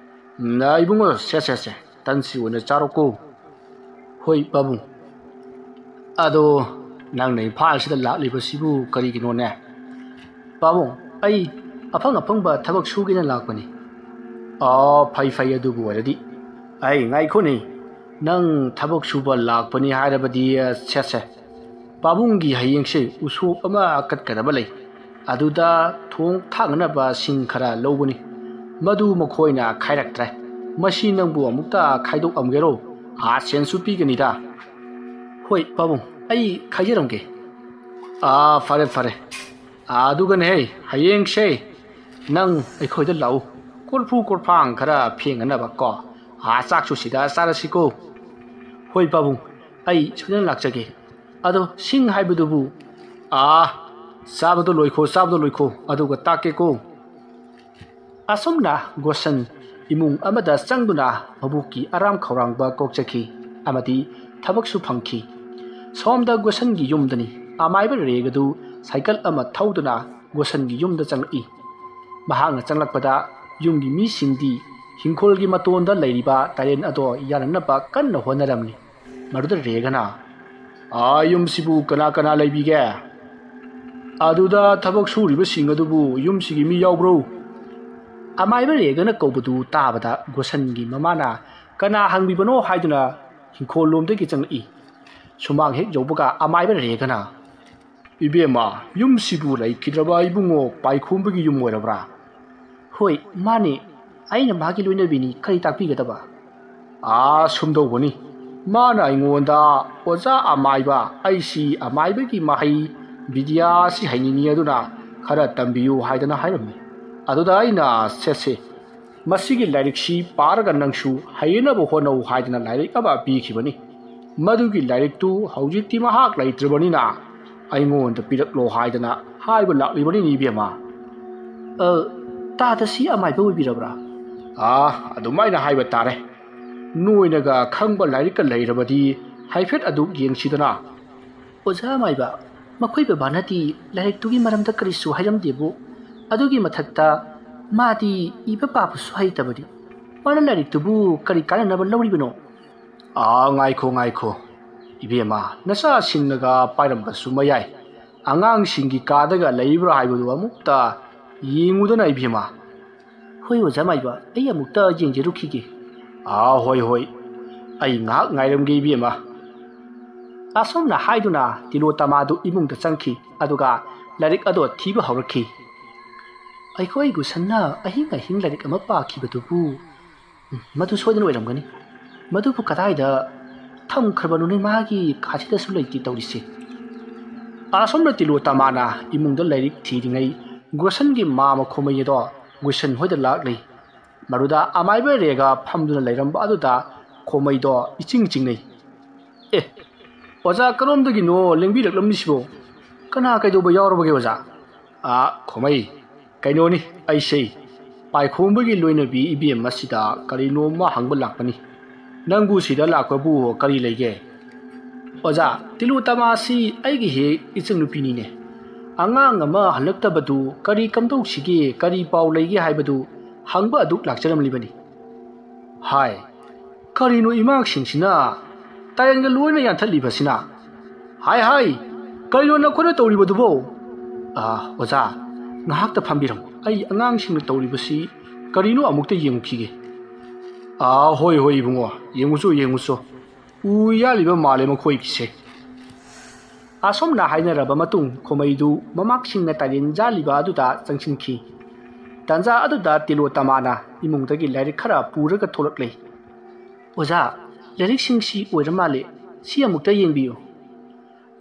ꯅ, ꯏꯕꯨꯡꯉꯣ, ꯁꯦ, ꯁꯦ, ꯁꯦ, ꯇꯟꯁꯤ ꯑꯣꯏꯅ ꯆꯥꯔꯣꯀꯣ꯫ ꯍꯣꯏ, ꯄꯥꯕꯨꯡ꯫ ꯑꯗꯣ ꯅꯪꯅ ꯏꯝꯐꯥꯜꯁꯤꯗ ꯂꯥꯛꯂꯤꯕꯁꯤꯕꯨ ꯀꯔꯤꯒꯤꯅꯣꯅꯦ? ꯄꯥꯕꯨꯡ, ꯑꯩ ꯑꯐꯪ ꯑꯐꯪꯕ ꯊꯕꯛ ꯁꯨꯒꯦꯅ ꯂꯥꯛꯄꯅꯤ꯫ ꯑꯣ, ꯐꯩ, ꯐꯩ, ꯑꯗꯨꯕꯨ ꯑꯣꯏꯔꯗꯤ꯫ ꯑꯩ, ꯉꯥꯏꯈꯣꯅꯦ, ꯅꯪ ꯊꯕꯛ ꯁꯨꯕ ꯂꯥꯛꯄꯅꯤ ꯍꯥꯏꯔꯕꯗꯤ, ꯁꯦ, ꯁꯦ, ꯄꯥꯕꯨꯡꯒꯤ ꯍꯌꯦꯡꯁꯦ ꯎꯁꯣꯞ ꯑꯃ ꯀꯠꯀꯗꯕ ꯂꯩ꯫ ꯑꯗꯨꯗ ꯊꯣꯡ ꯊꯥꯛꯅꯅꯕ ꯁꯤꯡ ꯈꯔ ꯂꯧꯕꯅꯤ꯫ ꯃꯗꯨ ꯃꯈꯣꯏꯅ ꯈꯥꯏꯔꯛꯇ꯭ꯔꯦ꯫ ꯃꯁꯤ ꯅꯪꯕꯨ ꯑꯃꯨꯛꯇ ꯈꯥꯏꯗꯣꯛꯂꯝꯒꯦꯔꯣ? ꯑꯥ, ꯁꯦꯟꯁꯨ ꯄꯤꯒꯅꯤꯗ꯫ ꯍꯣꯏ, ꯄꯥꯕꯨꯡ, ꯑꯩ ꯈꯥꯏꯖꯔꯝꯒꯦ꯫ ꯑꯥ, ꯐꯔꯦ, ꯐꯔꯦ꯫ ꯑꯥ, ꯑꯗꯨꯒꯅꯦ, ꯍꯌꯦꯡꯁꯦ ꯅꯪ ꯑꯩꯈꯣꯏꯗ ꯂꯥꯛꯎ꯫ ꯀꯣꯔꯐꯨ ꯀꯣꯔꯐꯥꯡ ꯈꯔ ꯐꯦꯡꯅꯅꯕ ꯀꯣ꯫ ꯑꯥ, ꯆꯥꯛꯁꯨ ꯁꯤꯗ ꯆꯥꯔꯁꯤꯀꯣ꯫ ꯍꯣꯏ, ꯄꯥꯕꯨꯡ, ꯑꯩ ꯁꯣꯏꯗꯅ ꯂꯥꯛꯆꯒꯦ꯫ ꯑꯗꯣ ꯁꯤꯡ ꯍꯥꯏꯕꯗꯨꯕꯨ? ꯑꯥ, ꯆꯥꯕꯗꯣ ꯂꯣꯏꯈꯣ, ꯆꯥꯕꯗꯣ ꯂꯣꯏꯈꯣ, ꯑꯗꯨꯒ ꯇꯥꯛꯀꯦꯀꯣ꯫ ꯑꯁꯨꯝꯅ ꯒꯣꯁꯟ ꯏꯃꯨꯡ ꯑꯃꯗ ꯆꯪꯗꯨꯅ ꯃꯕꯨꯛꯀꯤ ꯑꯔꯥꯝ ꯈꯧꯔꯥꯡꯕ ꯀꯣꯛꯆꯈꯤ ꯑꯃꯗꯤ ꯊꯕꯛꯁꯨ ꯐꯪꯈꯤ꯫ ꯁꯣꯝꯗ ꯒꯣꯁꯟꯒꯤ ꯌꯨꯝꯗꯅꯤ꯫ ꯑꯃꯥꯏꯕ ꯔꯦꯒꯗꯨ ꯁꯥꯏꯀꯜ ꯑꯃ ꯊꯧꯗꯨꯅ ꯒꯣꯁꯟꯒꯤ ꯌꯨꯝꯗ ꯆꯪꯂꯛꯏ꯫ ꯃꯍꯥꯛꯅ ꯆꯪꯂꯛꯄꯗ ꯌꯨꯝꯒꯤ ꯃꯤꯁꯤꯡꯗꯤ ꯍꯤꯡꯈꯣꯜꯒꯤ ꯃꯇꯣꯟꯗ ꯂꯩꯔꯤꯕ ꯇꯔꯦꯟ ꯑꯗꯣ ꯌꯥꯅꯅꯕ ꯀꯟꯅ ꯍꯣꯠꯅꯔꯝꯃꯤ꯫ ꯃꯗꯨꯗ ꯔꯦꯒꯅ, "ꯑꯥ, ꯌꯨꯝꯁꯤꯕꯨ ꯀꯅꯥ ꯀꯅꯥ ꯂꯩꯕꯤꯒꯦ? ꯑꯗꯨꯗ ꯊꯕꯛ ꯁꯨꯔꯤꯕꯁꯤꯡ ꯑꯗꯨꯕꯨ ꯌꯨꯝꯁꯤꯒꯤ ꯃꯤ ꯌꯥꯎꯕ꯭ꯔꯣ?" ꯑꯃꯥꯏꯕ ꯔꯦꯒꯅ ꯀꯧꯕꯗꯨ ꯇꯥꯕꯗ ꯒꯣꯁꯟꯒꯤ ꯃꯃꯥꯅ ꯀꯅꯥ ꯍꯪꯕꯤꯕꯅꯣ ꯍꯥꯏꯗꯨꯅ ꯍꯤꯡꯈꯣꯜ ꯂꯣꯝꯗꯒꯤ ꯆꯪꯂꯛꯏ꯫ ꯁꯨꯃꯥꯡ ꯍꯦꯛ ꯌꯧꯕꯒ ꯑꯃꯥꯏꯕ ꯔꯦꯒꯅ, "ꯏꯕꯦꯝꯃ, ꯌꯨꯝꯁꯤꯕꯨ ꯂꯩꯈꯤꯗ꯭ꯔꯕ ꯏꯕꯨꯡꯉꯣ ꯄꯥꯏꯈꯣꯝꯕꯒꯤ ꯌꯨꯝ ꯑꯣꯏꯔꯕ꯭ꯔꯥ?" "ꯍꯣꯏ, ꯃꯥꯅꯦ꯫ ꯑꯩꯅ ꯃꯥꯒꯤ ꯂꯣꯏꯅꯕꯤꯅꯤ꯫ ꯀꯔꯤ ꯇꯥꯛꯄꯤꯒꯗꯕ?" "ꯑꯥ, ꯁꯨꯝꯗꯧꯕꯅꯤ꯫ ꯃꯥꯅ ꯑꯩꯉꯣꯟꯗ, 'ꯑꯣꯖꯥ ꯑꯃꯥꯏꯕ, ꯑꯩꯁꯤ ꯑꯃꯥꯏꯕꯒꯤ ꯃꯍꯩ ꯕꯤꯗ꯭ꯌꯥꯁꯤ ꯍꯩꯅꯤꯡꯉꯤ, ꯑꯗꯨꯅ ꯈꯔ ꯇꯝꯕꯤꯌꯨ' ꯍꯥꯏꯗꯅ ꯍꯥꯏꯔꯝꯃꯤ꯫ ꯑꯗꯨꯗ ꯑꯩꯅ, 'ꯁꯦ, ꯁꯦ, ꯃꯁꯤꯒꯤ ꯂꯥꯏꯔꯤꯛꯁꯤ ꯄꯥꯔꯒ ꯅꯪꯁꯨ ꯍꯩꯅꯕ ꯍꯣꯠꯅꯧ' ꯍꯥꯏꯗꯅ ꯂꯥꯏꯔꯤꯛ ꯑꯃ ꯄꯤꯈꯤꯕꯅꯤ꯫ ꯃꯗꯨꯒꯤ ꯂꯥꯏꯔꯤꯛꯇꯨ ꯍꯧꯖꯤꯛꯇꯤ ꯃꯍꯥꯛ ꯂꯩꯇ꯭ꯔꯕꯅꯤꯅ ꯑꯩꯉꯣꯟꯗ ꯄꯤꯔꯛꯂꯣ ꯍꯥꯏꯗꯅ ꯍꯥꯏꯕ ꯂꯥꯛꯂꯤꯕꯅꯤꯅꯦ, ꯏꯕꯦꯝꯃ꯫ "ꯑ, ꯇꯥꯗ ꯁꯤ ꯑꯃꯥꯏꯕ ꯑꯣꯏꯕꯤꯔꯕ꯭ꯔꯥ?" "ꯑꯥ, ꯑꯗꯨꯃꯥꯏꯅ ꯍꯥꯏꯕ ꯇꯥꯔꯦ꯫ ꯅꯣꯏꯅꯒ ꯈꯪꯕ ꯂꯥꯏꯔꯤꯛꯀ ꯂꯩꯔꯕꯗꯤ ꯍꯥꯏꯐꯦꯠ ꯑꯗꯨ ꯌꯦꯡꯁꯤꯗꯅ?" "ꯑꯣꯖꯥ ꯑꯃꯥꯏꯕ, ꯃꯈꯣꯏ ꯕꯕꯥꯅꯗꯤ ꯂꯥꯏꯔꯤꯛꯇꯨꯒꯤ ꯃꯔꯝꯗ ꯀꯔꯤꯁꯨ ꯍꯥꯏꯔꯝꯗꯦꯕꯨ, ꯑꯗꯨꯒꯤ ꯃꯊꯛꯇ ꯃꯥꯗꯤ ꯏꯕ ꯄꯥꯕꯁꯨ ꯍꯩꯇꯕꯅꯤ꯫ ꯃꯥꯅ ꯂꯥꯏꯔꯤꯛꯇꯨꯕꯨ ꯀꯔꯤ ꯀꯥꯟꯅꯅꯕ ꯂꯧꯔꯤꯕꯅꯣ?" "ꯑꯥ, ꯉꯥꯏꯈꯣ, ꯉꯥꯏꯈꯣ, ꯏꯕꯦꯝꯃ, ꯅꯆꯥꯁꯤꯡꯅꯒ ꯄꯥꯏꯔꯝꯕꯁꯨ ꯃꯌꯥꯏ꯫ ꯑꯉꯥꯡꯁꯤꯡꯒꯤ ꯀꯥꯗꯒ ꯂꯩꯕ꯭ꯔꯥ ꯍꯥꯏꯕꯗꯨ ꯑꯃꯨꯛꯇ ꯌꯦꯡꯉꯨꯗꯅ, ꯏꯕꯦꯝꯃ꯫" "ꯍꯣꯏ, ꯑꯣꯖꯥ ꯃꯥꯏꯕ, ꯑꯩ ꯑꯃꯨꯛꯇ ꯌꯦꯡꯖꯔꯨꯈꯤꯒꯦ꯫" "ꯑꯥ, ꯍꯣꯏ, ꯍꯣꯏ, ꯑꯩ ꯉꯥꯏꯍꯥꯛ ꯉꯥꯏꯔꯝꯒꯦ, ꯏꯕꯦꯝꯃ꯫" ꯑꯁꯨꯝꯅ ꯍꯥꯏꯗꯨꯅ ꯇꯤꯂꯣꯇꯃꯥꯗꯨ ꯏꯃꯨꯡꯗ ꯆꯪꯈꯤ, ꯑꯗꯨꯒ ꯂꯥꯏꯔꯤꯛ ꯑꯗꯣ ꯊꯤꯕ ꯍꯧꯔꯛꯈꯤ꯫ "ꯑꯩꯈꯣꯏ ꯒꯨꯁꯟꯅ ꯑꯍꯤꯡ ꯑꯍꯤꯡ ꯂꯥꯏꯔꯤꯛ ꯑꯃ ꯄꯥꯈꯤꯕꯗꯨꯕꯨ, ꯎꯝ, ꯃꯗꯨ ꯁꯣꯏꯗꯅ ꯑꯣꯏꯔꯝꯒꯅꯤ꯫ ꯃꯗꯨꯕꯨ ꯀꯗꯥꯏꯗ ꯊꯝꯈ꯭ꯔꯕꯅꯣꯅꯦ? ꯃꯥꯒꯤ ꯀꯥꯁꯤꯗꯁꯨ ꯂꯩꯇꯦ ꯇꯧꯔꯤꯁꯦ꯫" ꯑꯁꯣꯝꯅ ꯇꯤꯂꯣꯇꯃꯥꯅ ꯏꯃꯨꯡꯗ ꯂꯥꯏꯔꯤꯛ ꯊꯤꯔꯤꯉꯩ ꯒꯨꯁꯟꯒꯤ ꯃꯥꯃ ꯈꯣꯃꯩ ꯑꯗꯣ ꯒꯨꯁꯟ ꯍꯣꯏꯗ ꯂꯥꯛꯂꯤ꯫ ꯃꯗꯨꯗ ꯑꯃꯥꯏꯕ ꯔꯦꯒ ꯐꯝꯗꯨꯅ ꯂꯩꯔꯝꯕ ꯑꯗꯨꯗ ꯈꯣꯃꯩꯗꯣ ꯏꯆꯤꯡ ꯆꯤꯡꯅꯩ꯫ "ꯑꯦ, ꯑꯣꯖꯥ ꯀꯔꯣꯝꯗꯒꯤꯅꯣ ꯂꯦꯡꯕꯤꯔꯛꯂꯝꯃꯤꯁꯤꯕꯣ? ꯀꯅꯥ ꯀꯩꯗꯧꯕ ꯌꯥꯎꯔꯕꯒꯦ ꯑꯣꯖꯥ?" "ꯑꯥ, ꯈꯣꯃꯩ, ꯀꯩꯅꯣꯅꯤ, ꯑꯩꯁꯦ ꯄꯥꯏꯈꯣꯝꯕꯒꯤ ꯂꯣꯏꯅꯕꯤ ꯏꯕꯦꯝ ꯑꯁꯤꯗ ꯀꯔꯤꯅꯣꯝꯃ ꯍꯪꯕ ꯂꯥꯛꯄꯅꯤ꯫ ꯅꯪꯕꯨ ꯁꯤꯗ ꯂꯥꯛꯄꯕꯨ ꯀꯔꯤ ꯂꯩꯒꯦ?" "ꯑꯣꯖꯥ, ꯇꯤꯂꯨ ꯇꯃꯥꯁꯤ ꯑꯩꯒꯤ ꯍꯦꯛ ꯏꯆꯟꯅꯨꯄꯤꯅꯤꯅꯦ꯫ ꯑꯉꯥꯡ ꯑꯃ ꯍꯜꯂꯛꯇꯕꯗꯨ ꯀꯔꯤ ꯀꯝꯗꯧꯁꯤꯒꯦ, ꯀꯔꯤ ꯄꯥꯎ ꯂꯩꯒꯦ ꯍꯥꯏꯕꯗꯨ ꯍꯪꯕ ꯑꯗꯨꯛ ꯂꯥꯛꯆꯔꯝꯂꯤꯕꯅꯤ꯫" "ꯍꯥꯏ, ꯀꯔꯤꯅꯣ ꯏꯃꯥꯁꯤꯡꯁꯤꯅ ꯇꯥꯏꯔꯦꯟꯒ ꯂꯣꯏꯅ ꯌꯥꯟꯊꯠꯂꯤꯕꯁꯤꯅ? ꯍꯥꯏ, ꯍꯥꯏ, ꯀꯔꯤꯅꯣ ꯅꯈꯣꯏꯅ ꯇꯧꯔꯤꯕꯗꯨꯕꯣ?" "ꯑꯥ, ꯑꯣꯖꯥ, ꯉꯥꯏꯍꯥꯛꯇ ꯐꯝꯕꯤꯔꯝꯃꯨ, ꯑꯩ ꯑꯉꯥꯡꯁꯤꯡꯅ ꯇꯧꯔꯤꯕꯁꯤ ꯀꯔꯤꯅꯣ ꯑꯃꯨꯛꯇ ꯌꯦꯡꯉꯨꯈꯤꯒꯦ꯫" "ꯑꯥ, ꯍꯣꯏ, ꯍꯣꯏ, ꯏꯕꯨꯡꯉꯣ, ꯌꯦꯡꯉꯨꯆꯣ, ꯌꯦꯡꯉꯨꯆꯣ꯫ ꯎ ꯌꯥꯜꯂꯤꯕ ꯃꯥꯜꯂꯦ ꯃꯈꯣꯏꯒꯤꯁꯦ꯫" ꯑꯁꯨꯝꯅ ꯍꯥꯏꯅꯔꯕ ꯃꯇꯨꯡ ꯈꯣꯃꯩꯗꯨ ꯃꯃꯥꯛꯁꯤꯡꯅ ꯇꯥꯏꯔꯦꯟ ꯌꯥꯜꯂꯤꯕ ꯑꯗꯨꯗ ꯆꯪꯁꯤꯟꯈꯤ꯫ ꯇꯥꯟꯖꯥ ꯑꯗꯨꯗ ꯇꯤꯂꯣ ꯇꯃꯥꯅ ꯏꯃꯨꯡꯗꯒꯤ ꯂꯥꯏꯔꯤꯛ ꯈꯔ ꯄꯨꯔꯒ ꯊꯣꯛꯂꯛꯂꯦ꯫ "ꯑꯣꯖꯥ, ꯂꯥꯏꯔꯤꯛꯁꯤꯡꯁꯤ ꯑꯣꯏꯔ ꯃꯥꯜꯂꯦ꯫ ꯁꯤ ꯑꯃꯨꯛꯇ ꯌꯦꯡꯕꯤꯌꯨ꯫"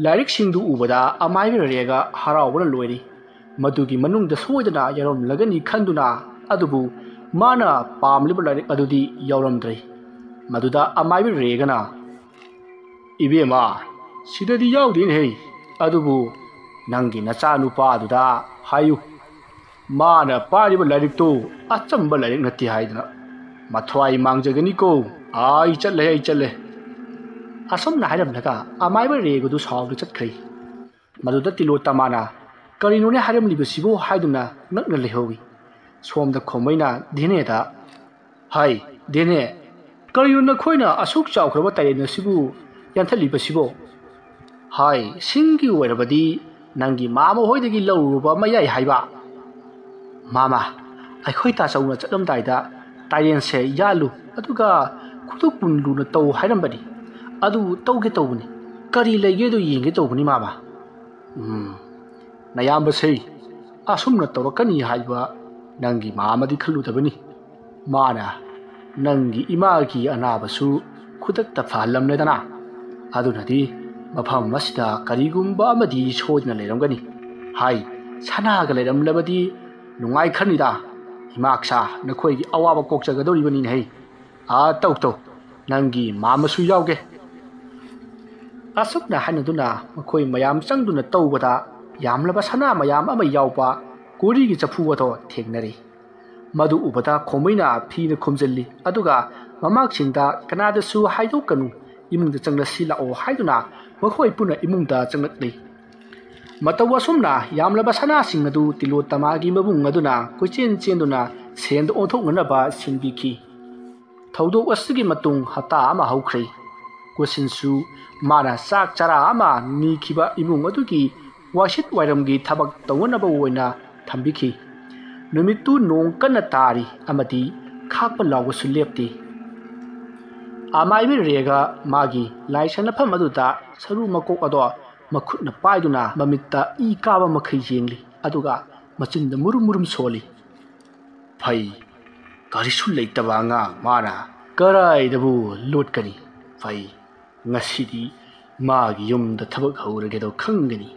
ꯂꯥꯏꯔꯤꯛꯁꯤꯡꯗꯨ ꯎꯕꯗ ꯑꯃꯥꯏꯕ ꯔꯦꯒ ꯍꯔꯥꯎꯕꯅ ꯂꯣꯏꯔꯤ꯫ ꯃꯗꯨꯒꯤ ꯃꯅꯨꯡꯗ ꯁꯣꯏꯗꯅ ꯌꯥꯎꯔꯝꯂꯒꯅꯤ ꯈꯟꯗꯨꯅ, ꯑꯗꯨꯕꯨ ꯃꯥꯅ ꯄꯥꯝꯂꯤꯕ ꯂꯥꯏꯔꯤꯛ ꯑꯗꯨꯗꯤ ꯌꯥꯎꯔꯝꯗ꯭ꯔꯦ꯫ ꯃꯗꯨꯗ ꯑꯃꯥꯏꯕ ꯔꯦꯒꯅ, "ꯏꯕꯦꯝꯃ, ꯁꯤꯗꯗꯤ ꯌꯥꯎꯗꯦꯅꯦꯍꯦ꯫ ꯑꯗꯨꯕꯨ ꯅꯪꯒꯤ ꯅꯆꯥꯅꯨꯄꯥꯗꯨꯗ ꯍꯥꯏꯌꯨ, ꯃꯥꯅ ꯄꯥꯔꯤꯕ ꯂꯥꯏꯔꯤꯛꯇꯨ ꯑꯆꯝꯕ ꯂꯥꯏꯔꯤꯛ ꯅꯠꯇꯦ ꯍꯥꯏꯗꯅ꯫ ꯃꯊ꯭ꯋꯥꯏ ꯃꯥꯡꯖꯒꯅꯤꯀꯣ꯫ ꯑꯩ ꯆꯠꯂꯦ, ꯑꯩ ꯆꯠꯂꯦ꯫ ꯑꯁꯨꯝꯅ ꯍꯥꯏꯔꯝꯂꯒ ꯑꯃꯥꯏꯕ ꯔꯦꯒꯗꯨ ꯁꯥꯎꯗꯨ ꯆꯠꯈ꯭ꯔꯦ꯫ ꯃꯗꯨꯗ ꯇꯤꯂꯣꯇꯃꯥꯅ "ꯀꯔꯤꯅꯣꯅꯦ ꯍꯥꯏꯔꯝꯂꯤꯕꯁꯤꯕꯨ?" ꯍꯥꯏꯗꯨꯅ ꯉꯛꯅ ꯂꯩꯍꯧꯏ꯫ ꯁꯣꯝꯗ ꯈꯣꯝꯕꯩꯅ ꯙꯦꯅꯦꯗ, "ꯍꯥꯏ, ꯙꯦꯅꯦ, ꯀꯔꯤꯅꯣ ꯅꯈꯣꯏꯅ ꯑꯁꯨꯛ ꯆꯥꯎꯈ꯭ꯔꯕ ꯇꯥꯏꯔꯦꯟ ꯑꯁꯤꯕꯨ ꯌꯥꯟꯊꯠꯂꯤꯕꯁꯤꯕꯣ? ꯍꯥꯏ, ꯁꯤꯡꯒꯤ ꯑꯣꯏꯔꯕꯗꯤ ꯅꯪꯒꯤ ꯃꯥꯃ ꯍꯣꯏꯗꯒꯤ ꯂꯧꯔꯨꯕ ꯑꯃ ꯌꯥꯏ ꯍꯥꯏꯕ?" "ꯃꯥꯃ, ꯑꯩꯈꯣꯏ ꯇꯥꯆꯧꯅ ꯆꯠꯂꯝꯗꯥꯏꯗ ꯇꯥꯏꯔꯦꯟꯁꯦ ꯌꯥꯜꯂꯨ, ꯑꯗꯨꯒ ꯈꯨꯗꯣꯛ ꯄꯨꯟ ꯂꯨꯅ ꯇꯧ ꯍꯥꯏꯔꯝꯕꯅꯤ꯫ ꯑꯗꯨ ꯇꯧꯒꯦ ꯇꯧꯕꯅꯤ꯫ ꯀꯔꯤ ꯂꯩꯒꯦꯗꯣ ꯌꯦꯡꯒꯦ ꯇꯧꯕꯅꯤ, ꯃꯥꯃ꯫" "ꯎꯝ, ꯅꯌꯥꯝꯕꯁꯦ ꯑꯁꯨꯝꯅ ꯇꯧꯔꯛꯀꯅꯤ ꯍꯥꯏꯕ ꯅꯪꯒꯤ ꯃꯥꯃꯗꯤ ꯈꯜꯂꯨꯗꯕꯅꯤ꯫ ꯃꯥꯅ ꯅꯪꯒꯤ ꯏꯃꯥꯒꯤ ꯑꯅꯥꯕꯁꯨ ꯈꯨꯗꯛꯇ ꯐꯍꯜꯂꯝꯂꯦꯗꯅ꯫ ꯑꯗꯨꯅꯗꯤ ꯃꯐꯝ ꯑꯁꯤꯗ ꯀꯔꯤꯒꯨꯝꯕ ꯑꯃꯗꯤ ꯁꯣꯏꯗꯅ ꯂꯩꯔꯝꯒꯅꯤ꯫ ꯍꯥꯏ, ꯁꯅꯥꯒ ꯂꯩꯔꯝꯂꯕꯗꯤ ꯅꯨꯡꯉꯥꯏꯈ꯭ꯔꯅꯤꯗ꯫ ꯏꯃꯥꯛꯁꯥ, ꯅꯈꯣꯏꯒꯤ ꯑꯋꯥꯕ ꯀꯣꯛꯆꯒꯗꯧꯔꯤꯕꯅꯤꯅꯦ ꯍꯩ꯫ ꯑꯥ, ꯇꯧ ꯇꯧ, ꯅꯪꯒꯤ ꯃꯥꯃꯁꯨ ꯌꯥꯎꯒꯦ꯫" ꯑꯁꯨꯝꯅ ꯍꯥꯏꯅꯗꯨꯅ ꯃꯈꯣꯏ ꯃꯌꯥꯝ ꯆꯪꯗꯨꯅ ꯇꯧꯕꯗ, ꯌꯥꯝꯂꯕ ꯁꯅꯥ ꯃꯌꯥꯝ ꯑꯃ ꯌꯥꯎꯕ ꯀꯣꯔꯤꯒꯤ ꯆꯐꯨ ꯑꯗꯣ ꯊꯦꯡꯅꯔꯦ꯫ ꯃꯗꯨ ꯎꯕꯗ ꯈꯣꯃꯩꯅ ꯐꯤꯅ ꯈꯨꯝꯖꯤꯜꯂꯤ, ꯑꯗꯨꯒ ꯃꯃꯥꯛꯁꯤꯡꯗ "ꯀꯅꯥꯗꯁꯨ ꯍꯥꯏꯗꯣꯛꯀꯅꯨ, ꯏꯃꯨꯡꯗ ꯆꯪꯂꯁꯤ ꯂꯥꯛꯑꯣ" ꯍꯥꯏꯗꯨꯅ ꯃꯈꯣꯏ ꯄꯨꯟꯅ ꯏꯃꯨꯡꯗ ꯆꯪꯂꯛꯂꯤ꯫ ꯃꯇꯧ ꯑꯁꯨꯝꯅ ꯌꯥꯝꯂꯕ ꯁꯅꯥꯁꯤꯡ ꯑꯗꯨ ꯇꯤꯂꯣꯇꯃꯥꯒꯤ ꯃꯕꯨꯡ ꯑꯗꯨꯅ ꯀꯣꯏꯆꯦꯟ ꯆꯦꯟꯗꯨꯅ ꯁꯦꯟꯗ ꯑꯣꯟꯊꯣꯛꯅꯅꯕ ꯁꯤꯟꯕꯤꯈꯤ꯫ ꯊꯧꯗꯣꯛ ꯑꯁꯤꯒꯤ ꯃꯇꯨꯡ ꯍꯞꯇꯥ ꯑꯃ ꯍꯧꯈ꯭ꯔꯦ꯫ ꯀꯣꯁꯤꯟꯁꯨ ꯃꯥꯅ ꯆꯥꯛ ꯆꯔꯥ ꯑꯃ ꯅꯤꯈꯤꯕ ꯏꯃꯨꯡ ꯑꯗꯨꯒꯤ ꯋꯥꯏꯁꯤꯠ ꯋꯥꯏꯔꯝꯒꯤ ꯊꯕꯛ ꯇꯧꯅꯅꯕ ꯑꯣꯏꯅ ꯊꯝꯕꯤꯈꯤ꯫ ꯅꯨꯃꯤꯠꯇꯨ ꯅꯣꯡ ꯀꯟꯅ ꯇꯥꯔꯤ ꯑꯃꯗꯤ ꯈꯥꯛꯄ ꯂꯥꯎꯕꯁꯨ ꯂꯦꯞꯇꯦ꯫ ꯑꯃꯥꯏꯕꯤ ꯔꯦꯒ ꯃꯥꯒꯤ ꯂꯥꯏ ꯁꯥꯟꯅꯐꯝ ꯑꯗꯨꯗ ꯁꯔꯨ ꯃꯀꯣꯛ ꯑꯗꯣ ꯃꯈꯨꯠꯅ ꯄꯥꯏꯗꯨꯅ ꯃꯃꯤꯠꯇ ꯏ ꯀꯥꯕ ꯃꯈꯩ ꯌꯦꯡꯂꯤ, ꯑꯗꯨꯒ ꯃꯆꯤꯟꯗ ꯃꯨꯔꯨꯝ ꯃꯨꯔꯨꯝ ꯁꯣꯜꯂꯤ꯫ "ꯐꯩ, ꯀꯔꯤꯁꯨ ꯂꯩꯇꯕ ꯑꯉꯥꯡ ꯃꯥꯅ ꯀꯔꯥꯏꯗꯕꯨ ꯂꯣꯠꯀꯅꯤ? ꯐꯩ, ꯉꯁꯤꯗꯤ ꯃꯥꯒꯤ ꯌꯨꯝꯗ ꯊꯕꯛ ꯍꯧꯔꯒꯦꯗꯣ ꯈꯪꯒꯅꯤ꯫"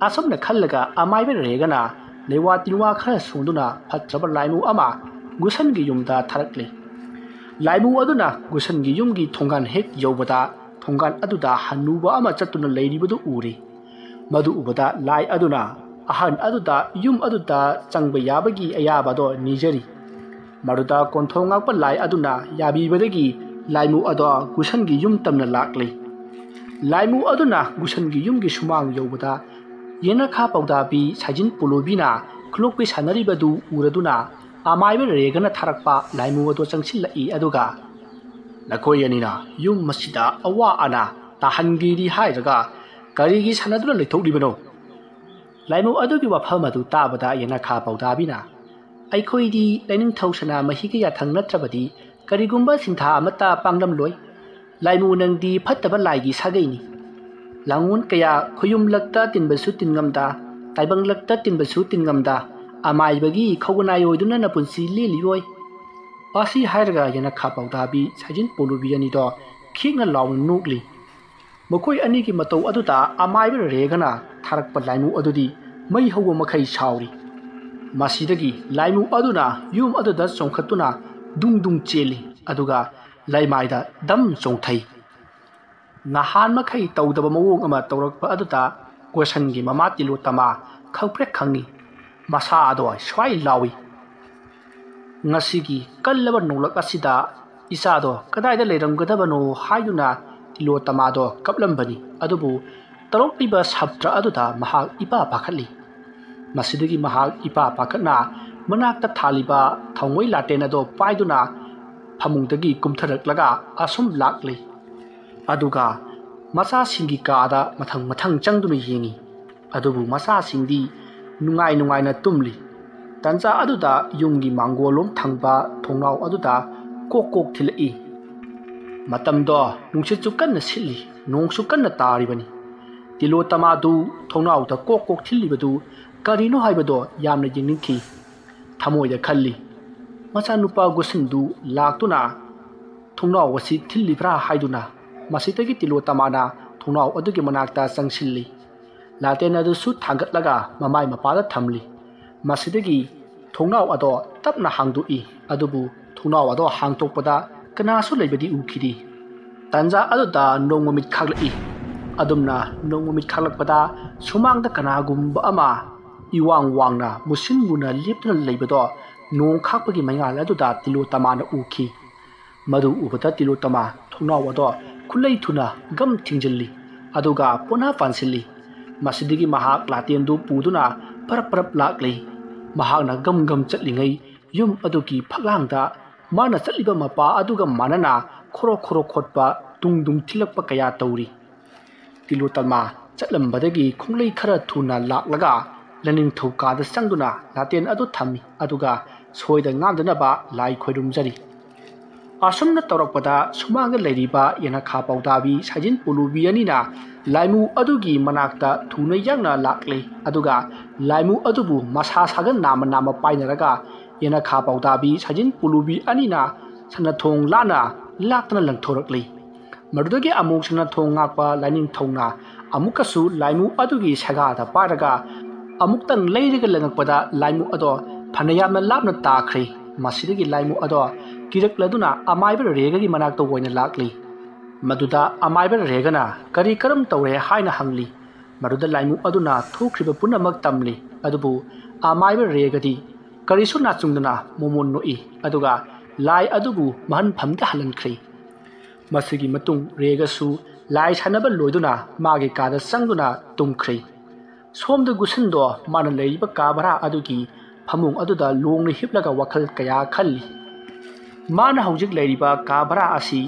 ꯑꯁꯨꯝꯅ ꯈꯜꯂꯒ ꯑꯃꯥꯏꯕ ꯔꯦꯒꯅ ꯂꯩꯋꯥ ꯇꯤꯟꯋꯥ ꯈꯔ ꯁꯣꯟꯗꯨꯅ ꯐꯠꯇ꯭ꯔꯕ ꯂꯥꯏꯃꯨ ꯑꯃ ꯒꯨꯁꯟꯒꯤ ꯌꯨꯝꯗ ꯊꯥꯔꯛꯂꯦ꯫ ꯂꯥꯏꯃꯨ ꯑꯗꯨꯅ ꯒꯨꯁꯟꯒꯤ ꯌꯨꯝꯒꯤ ꯊꯣꯡꯒꯥꯟ ꯍꯦꯛ ꯌꯧꯕꯗ, ꯊꯣꯡꯒꯥꯟ ꯑꯗꯨꯗ ꯍꯅꯨꯕ ꯑꯃ ꯆꯠꯇꯨꯅ ꯂꯩꯔꯤꯕꯗꯨ ꯎꯔꯦ꯫ ꯃꯗꯨ ꯎꯕꯗ ꯂꯥꯏ ꯑꯗꯨꯅ ꯑꯍꯟ ꯑꯗꯨꯗ ꯌꯨꯝ ꯑꯗꯨꯗ ꯆꯪꯕ ꯌꯥꯕꯒꯤ ꯑꯌꯥꯕ ꯑꯗꯣ ꯅꯤꯖꯔꯤ꯫ ꯃꯗꯨꯗ ꯀꯣꯟꯊꯣꯡ ꯉꯥꯛꯄ ꯂꯥꯏ ꯑꯗꯨꯅ ꯌꯥꯕꯤꯕꯗꯒꯤ ꯂꯥꯏꯃꯨ ꯑꯗꯣ ꯒꯨꯁꯟꯒꯤ ꯌꯨꯝ ꯇꯝꯅ ꯂꯥꯛꯂꯤ꯫ ꯂꯥꯏꯃꯨ ꯑꯗꯨꯅ ꯒꯨꯁꯟꯒꯤ ꯌꯨꯝꯒꯤ ꯁꯨꯃꯥꯡ ꯌꯧꯕꯗ ꯌꯦꯅꯈꯥ ꯄꯥꯎꯗꯥꯕꯤ ꯁꯥꯏꯖꯤꯟ ꯄꯣꯂꯨꯕꯤꯅ ꯈꯨꯂꯣꯛꯄꯤ ꯁꯥꯟꯅꯔꯤꯕꯗꯨ ꯎꯔꯗꯨꯅ ꯑꯃꯥꯏꯕ ꯔꯦꯒꯅ ꯊꯥꯔꯛꯄ ꯂꯥꯏꯃꯨ ꯑꯗꯣ ꯆꯪꯁꯤꯜꯂꯛꯏ꯫ ꯑꯗꯨꯒ "ꯅꯈꯣꯏ ꯑꯅꯤꯅ ꯌꯨꯝ ꯑꯁꯤꯗ ꯑꯋꯥ ꯑꯅꯥ ꯇꯥꯍꯟꯒꯦꯗꯤ ꯍꯥꯏꯔꯒ ꯀꯔꯤꯒꯤ ꯁꯥꯟꯅꯗꯨꯅ ꯂꯩꯊꯣꯛꯂꯤꯕꯅꯣ?" ꯂꯥꯏꯃꯨ ꯑꯗꯨꯒꯤ ꯋꯥꯐꯝ ꯑꯗꯨ ꯇꯥꯕꯗ ꯌꯦꯅꯈꯥ ꯄꯥꯎꯗꯥꯕꯤꯅ, "ꯑꯩꯈꯣꯏꯗꯤ ꯂꯥꯏꯅꯤꯡꯊꯧ ꯁꯅꯥꯃꯍꯤꯒꯤ ꯌꯥꯊꯪ ꯅꯠꯇ꯭ꯔꯕꯗꯤ ꯀꯔꯤꯒꯨꯝꯕ ꯁꯤꯟꯊꯥ ꯑꯃꯠꯇ ꯄꯥꯡꯂꯝꯂꯣꯏ꯫ ꯂꯥꯏꯃꯨ, ꯅꯪꯗꯤ ꯐꯠꯇꯕ ꯂꯥꯏꯒꯤ ꯁꯥꯒꯩꯅꯤ꯫ ꯂꯥꯡꯉꯣꯟ ꯀꯌꯥ ꯈꯨꯌꯨꯝꯂꯛꯇ ꯇꯤꯟꯕꯁꯨ ꯇꯤꯟꯉꯝꯗ, ꯇꯥꯏꯕꯪꯂꯛꯇ ꯇꯤꯟꯕꯁꯨ ꯇꯤꯟꯉꯝꯗ, ꯑꯃꯥꯏꯕꯒꯤ ꯈꯧꯒꯅꯥꯏ ꯑꯣꯏꯗꯨꯅ ꯅꯄꯨꯟꯁꯤ ꯂꯦꯜꯂꯤꯔꯣꯏ꯫" ꯑꯁꯤ ꯍꯥꯏꯔꯒ ꯌꯦꯅꯈꯥ ꯄꯥꯎꯗꯥꯕꯤ ꯁꯥꯏꯖꯤꯟ ꯄꯣꯂꯨꯕꯤ ꯑꯅꯤꯗꯣ ꯈꯤꯛꯅ ꯂꯥꯎꯅ ꯅꯣꯛꯂꯤ꯫ ꯃꯈꯣꯏ ꯑꯅꯤꯒꯤ ꯃꯇꯧ ꯑꯗꯨꯗ ꯑꯃꯥꯏꯕ ꯔꯦꯒꯅ ꯊꯥꯔꯛꯄ ꯂꯥꯏꯃꯨ ꯑꯗꯨꯗꯤ ꯃꯩ ꯍꯧꯕ ꯃꯈꯩ ꯁꯥꯎꯔꯤ꯫ ꯃꯁꯤꯗꯒꯤ ꯂꯥꯏꯃꯨ ꯑꯗꯨꯅ ꯌꯨꯝ ꯑꯗꯨꯗ ꯆꯣꯡꯈꯠꯇꯨꯅ ꯗꯨꯡ ꯗꯨꯡ ꯆꯦꯜꯂꯤ, ꯑꯗꯨꯒ ꯂꯩꯃꯥꯏꯗ ꯗꯝ ꯆꯣꯡꯊꯩ꯫ ꯅꯍꯥꯟ ꯃꯈꯩ ꯇꯧꯗꯕ ꯃꯑꯣꯡ ꯑꯃ ꯇꯧꯔꯛꯄ ꯑꯗꯨꯗ ꯒꯣꯁꯟꯒꯤ ꯃꯃꯥ ꯇꯤꯂꯣꯇꯃꯥ ꯈꯪꯄ꯭ꯔꯦꯛ ꯈꯪꯉꯤ꯫ ꯃꯁꯥ ꯑꯗꯣ ꯁ꯭ꯋꯥꯏ ꯂꯥꯎꯏ꯫ ꯉꯁꯤꯒꯤ ꯀꯜꯂꯕ ꯅꯣꯡꯂꯛ ꯑꯁꯤꯗ ꯏꯆꯥꯗꯣ ꯀꯗꯥꯏꯗ ꯂꯩꯔꯝꯒꯗꯕꯅꯣ ꯍꯥꯏꯗꯨꯅ ꯇꯤꯂꯣꯇꯃꯥꯗꯣ ꯀꯞꯂꯝꯕꯅꯤ꯫ ꯑꯗꯨꯕꯨ ꯇꯧꯔꯛꯂꯤꯕ ꯁꯞꯇ꯭ꯔ ꯑꯗꯨꯗ ꯃꯍꯥꯛ ꯏꯄꯥ ꯄꯥꯈꯠꯂꯤ꯫ ꯃꯁꯤꯗꯒꯤ ꯃꯍꯥꯛ ꯏꯄꯥ ꯄꯥꯈꯠꯅ ꯃꯅꯥꯛꯇ ꯊꯥꯜꯂꯤꯕ ꯊꯥꯎꯃꯩ ꯂꯥꯇꯦꯟ ꯑꯗꯣ ꯄꯥꯏꯗꯨꯅ ꯐꯃꯨꯡꯗꯒꯤ ꯀꯨꯝꯊꯔꯛꯂꯒ ꯑꯁꯨꯝ ꯂꯥꯛꯂꯤ꯫ ꯑꯗꯨꯒ ꯃꯆꯥꯁꯤꯡꯒꯤ ꯀꯥꯗ ꯃꯊꯪ ꯃꯊꯪ ꯆꯪꯗꯨꯅ ꯌꯦꯡꯉꯤ꯫ ꯑꯗꯨꯕꯨ ꯃꯆꯥꯁꯤꯡꯗꯤ ꯅꯨꯡꯉꯥꯏ ꯅꯨꯡꯉꯥꯏꯅ ꯇꯨꯝꯂꯤ꯫ ꯇꯟꯖꯥ ꯑꯗꯨꯗ ꯌꯨꯝꯒꯤ ꯃꯥꯡꯒꯣꯜꯂꯣꯝ ꯊꯪꯕ ꯊꯣꯡꯅꯥꯎ ꯑꯗꯨꯗ ꯀꯣꯛ ꯀꯣꯛ ꯊꯤꯜꯂꯛꯏ꯫ ꯃꯇꯝꯗꯣ ꯅꯨꯡꯁꯤꯠꯁꯨ ꯀꯟꯅ ꯁꯤꯠꯂꯤ, ꯅꯣꯡꯁꯨ ꯀꯟꯅ ꯇꯥꯔꯤꯕꯅꯤ꯫ ꯇꯤꯂꯣꯇꯃꯥꯗꯨ ꯊꯣꯡꯅꯥꯎꯗ ꯀꯣꯛ ꯀꯣꯛ ꯊꯤꯜꯂꯤꯕꯗꯨ ꯀꯔꯤꯅꯣ ꯍꯥꯏꯕꯗꯣ ꯌꯥꯝꯅ ꯌꯦꯡꯅꯤꯡꯈꯤ꯫ ꯊꯃꯣꯏꯗ ꯈꯜꯂꯤ, "ꯃꯆꯥꯅꯨꯄꯥ ꯒꯨꯁꯟꯗꯨ ꯂꯥꯛꯇꯨꯅ ꯊꯣꯡꯅꯥꯎ ꯑꯁꯤ ꯊꯤꯜꯂꯤꯕ꯭ꯔꯥ?" ꯍꯥꯏꯗꯨꯅ꯫ ꯃꯁꯤꯗꯒꯤ ꯇꯤꯂꯣꯇꯃꯥꯅ ꯊꯣꯡꯅꯥꯎ ꯑꯗꯨꯒꯤ ꯃꯅꯥꯛꯇ ꯆꯪꯁꯤꯜꯂꯤ꯫ ꯂꯥꯇꯦꯟ ꯑꯗꯨꯁꯨ ꯊꯥꯡꯒꯠꯂꯒ ꯃꯃꯥꯏ ꯃꯄꯥꯗ ꯊꯝꯂꯤ꯫ ꯃꯁꯤꯗꯒꯤ ꯊꯣꯡꯅꯥꯎ ꯑꯗꯣ ꯇꯞꯅ ꯍꯥꯡꯗꯣꯛꯏ꯫ ꯑꯗꯨꯕꯨ ꯊꯣꯡꯅꯥꯎ ꯑꯗꯣ ꯍꯥꯡꯗꯣꯛꯄꯗ ꯀꯅꯥꯁꯨ ꯂꯩꯕꯗꯤ ꯎꯈꯤꯗꯦ꯫ ꯇꯟꯖꯥ ꯑꯗꯨꯗ ꯅꯣꯡ ꯃꯃꯤꯠ ꯈꯥꯛꯂꯛꯏ꯫ ꯑꯗꯨꯝꯅ ꯅꯣꯡꯃ ꯃꯤꯠ ꯈꯥꯛꯂꯛꯄꯗ ꯁꯨꯃꯥꯡꯗ ꯀꯅꯥꯒꯨꯝꯕ ꯑꯃ ꯏꯋꯥꯡ ꯋꯥꯡꯅ ꯃꯨꯁꯤꯟ ꯃꯨꯅ ꯂꯦꯞꯇꯨꯅ ꯂꯩꯕꯗꯣ ꯅꯣꯡ ꯈꯥꯛꯄꯒꯤ ꯃꯩꯉꯥꯜ ꯑꯗꯨꯗ ꯇꯤꯂꯣꯇꯃꯥꯅ ꯎꯈꯤ꯫ ꯃꯗꯨ ꯎꯕꯗ ꯇꯤꯂꯣꯇꯃꯥ ꯊꯣꯡꯅꯥꯎ ꯑꯗꯣ ꯈꯨꯠꯂꯩ ꯊꯨꯅ ꯒꯝ ꯊꯤꯡꯖꯤꯜꯂꯤ, ꯑꯗꯨꯒ ꯄꯣꯅꯥ ꯄꯥꯟꯁꯤꯜꯂꯤ꯫ ꯃꯁꯤꯗꯒꯤ ꯃꯍꯥꯛ ꯂꯥꯇꯦꯟꯗꯨ ꯄꯨꯗꯨꯅ ꯄꯔꯞ ꯄꯔꯞ ꯂꯥꯛꯂꯤ꯫ ꯃꯍꯥꯛꯅ ꯒꯝ ꯒꯝ ꯆꯠꯂꯤꯉꯩ ꯌꯨꯝ ꯑꯗꯨꯒꯤ ꯐꯛꯂꯥꯡꯗ ꯃꯥꯅ ꯆꯠꯂꯤꯕ ꯃꯄꯥ ꯑꯗꯨꯒ ꯃꯥꯟꯅꯅ ꯈꯣꯔꯣ ꯈꯣꯔꯣ ꯈꯣꯠꯄ, ꯇꯨꯡ ꯗꯨꯡ ꯊꯤꯜꯂꯛꯄ ꯀꯌꯥ ꯇꯧꯔꯤ꯫ ꯇꯤꯂꯣꯇꯃꯥ ꯆꯠꯂꯝꯕꯗꯒꯤ ꯈꯣꯡꯂꯩ ꯈꯔ ꯊꯨꯅ ꯂꯥꯛꯂꯒ ꯂꯥꯏꯅꯤꯡꯊꯧ ꯀꯥꯗ ꯆꯪꯗꯨꯅ ꯂꯥꯇꯦꯟ ꯑꯗꯨ ꯊꯝꯃꯤ, ꯑꯗꯨꯒ ꯁꯣꯏꯗ ꯉꯥꯝꯗꯅꯕ ꯂꯥꯏ ꯈꯣꯏꯔꯨꯝꯖꯔꯤ꯫ ꯑꯁꯨꯝꯅ ꯇꯧꯔꯛꯄꯗ ꯁꯨꯃꯥꯡꯗ ꯂꯩꯔꯤꯕ ꯌꯦꯅꯈꯥ ꯄꯥꯎꯗꯥꯕꯤ ꯁꯥꯏꯖꯤꯟ ꯄꯨꯂꯨꯕꯤ ꯑꯅꯤꯅ ꯂꯥꯏꯃꯨ ꯑꯗꯨꯒꯤ ꯃꯅꯥꯛꯇ ꯊꯨꯅ ꯌꯥꯡꯅ ꯂꯥꯛꯂꯦ, ꯑꯗꯨꯒ ꯂꯥꯏꯃꯨ ꯑꯗꯨꯕꯨ ꯃꯁꯥ ꯁꯥꯒꯟ ꯅꯥꯝꯃ ꯅꯥꯝꯃ ꯄꯥꯏꯅꯔꯒ ꯌꯦꯅꯈꯥ ꯄꯥꯎꯗꯥꯕꯤ ꯁꯥꯏꯖꯤꯟ ꯄꯨꯂꯨꯕꯤ ꯑꯅꯤꯅ ꯁꯅꯥꯊꯣꯡ ꯂꯥꯟꯅ ꯂꯥꯛꯇꯅ ꯂꯪꯊꯣꯔꯛꯂꯤ꯫ ꯃꯗꯨꯗꯒꯤ ꯑꯃꯨꯛ ꯁꯅꯥꯊꯣꯡ ꯉꯥꯛꯄ ꯂꯥꯏꯅꯤꯡꯊꯧꯅ ꯑꯃꯨꯛꯀꯁꯨ ꯂꯥꯏꯃꯨ ꯑꯗꯨꯒꯤ ꯁꯦꯒꯥꯗ ꯄꯥꯏꯔꯒ ꯑꯃꯨꯛꯇꯪ ꯂꯩꯔꯒ ꯂꯪꯉꯛꯄꯗ ꯂꯥꯏꯃꯨ ꯑꯗꯣ ꯐꯅꯌꯥꯝꯅ ꯂꯥꯞꯅ ꯇꯥꯈ꯭ꯔꯦ꯫ ꯃꯁꯤꯗꯒꯤ ꯂꯥꯏꯃꯨ ꯑꯗꯣ ꯀꯤꯔꯛꯂꯗꯨꯅ ꯑꯃꯥꯏꯕ ꯔꯦꯒꯒꯤ ꯃꯅꯥꯛꯇ ꯑꯣꯏꯅ ꯂꯥꯛꯂꯤ꯫ ꯃꯗꯨꯗ ꯑꯃꯥꯏꯕ ꯔꯦꯒꯅ ꯀꯔꯤ ꯀꯔꯝ ꯇꯧꯔꯦ ꯍꯥꯏꯅ ꯍꯪꯂꯤ꯫ ꯃꯗꯨꯗ ꯂꯥꯏꯃꯨ ꯑꯗꯨꯅ ꯊꯣꯛꯈ꯭ꯔꯤꯕ ꯄꯨꯝꯅꯃꯛ ꯇꯝꯂꯤ꯫ ꯑꯗꯨꯕꯨ ꯑꯃꯥꯏꯕ ꯔꯦꯒꯗꯤ ꯀꯔꯤꯁꯨ ꯅꯥꯆꯨꯡꯗꯅ ꯃꯣꯃꯣꯟ ꯅꯣꯛꯏ, ꯑꯗꯨꯒ ꯂꯥꯏ ꯑꯗꯨꯕꯨ ꯃꯍꯟꯐꯝꯗ ꯍꯜꯍꯟꯈ꯭ꯔꯦ꯫ ꯃꯁꯤꯒꯤ ꯃꯇꯨꯡ ꯔꯦꯒꯁꯨ ꯂꯥꯏ ꯁꯥꯟꯅꯕ ꯂꯣꯏꯗꯨꯅ ꯃꯥꯒꯤ ꯀꯥꯗ ꯆꯪꯗꯨꯅ ꯇꯨꯝꯈ꯭ꯔꯦ꯫ ꯁꯣꯝꯗ ꯒꯨꯁꯟꯗꯣ ꯃꯥꯅ ꯂꯩꯔꯤꯕ ꯀꯥ ꯚꯔꯥ ꯑꯗꯨꯒꯤ ꯐꯃꯨꯡ ꯑꯗꯨꯗ ꯂꯣꯡꯅ ꯍꯤꯞꯂꯒ ꯋꯥꯈꯜ ꯀꯌꯥ ꯈꯜꯂꯤ꯫ ꯃꯥꯅ ꯍꯧꯖꯤꯛ ꯂꯩꯔꯤꯕ ꯀꯥ ꯚꯔꯥ ꯑꯁꯤ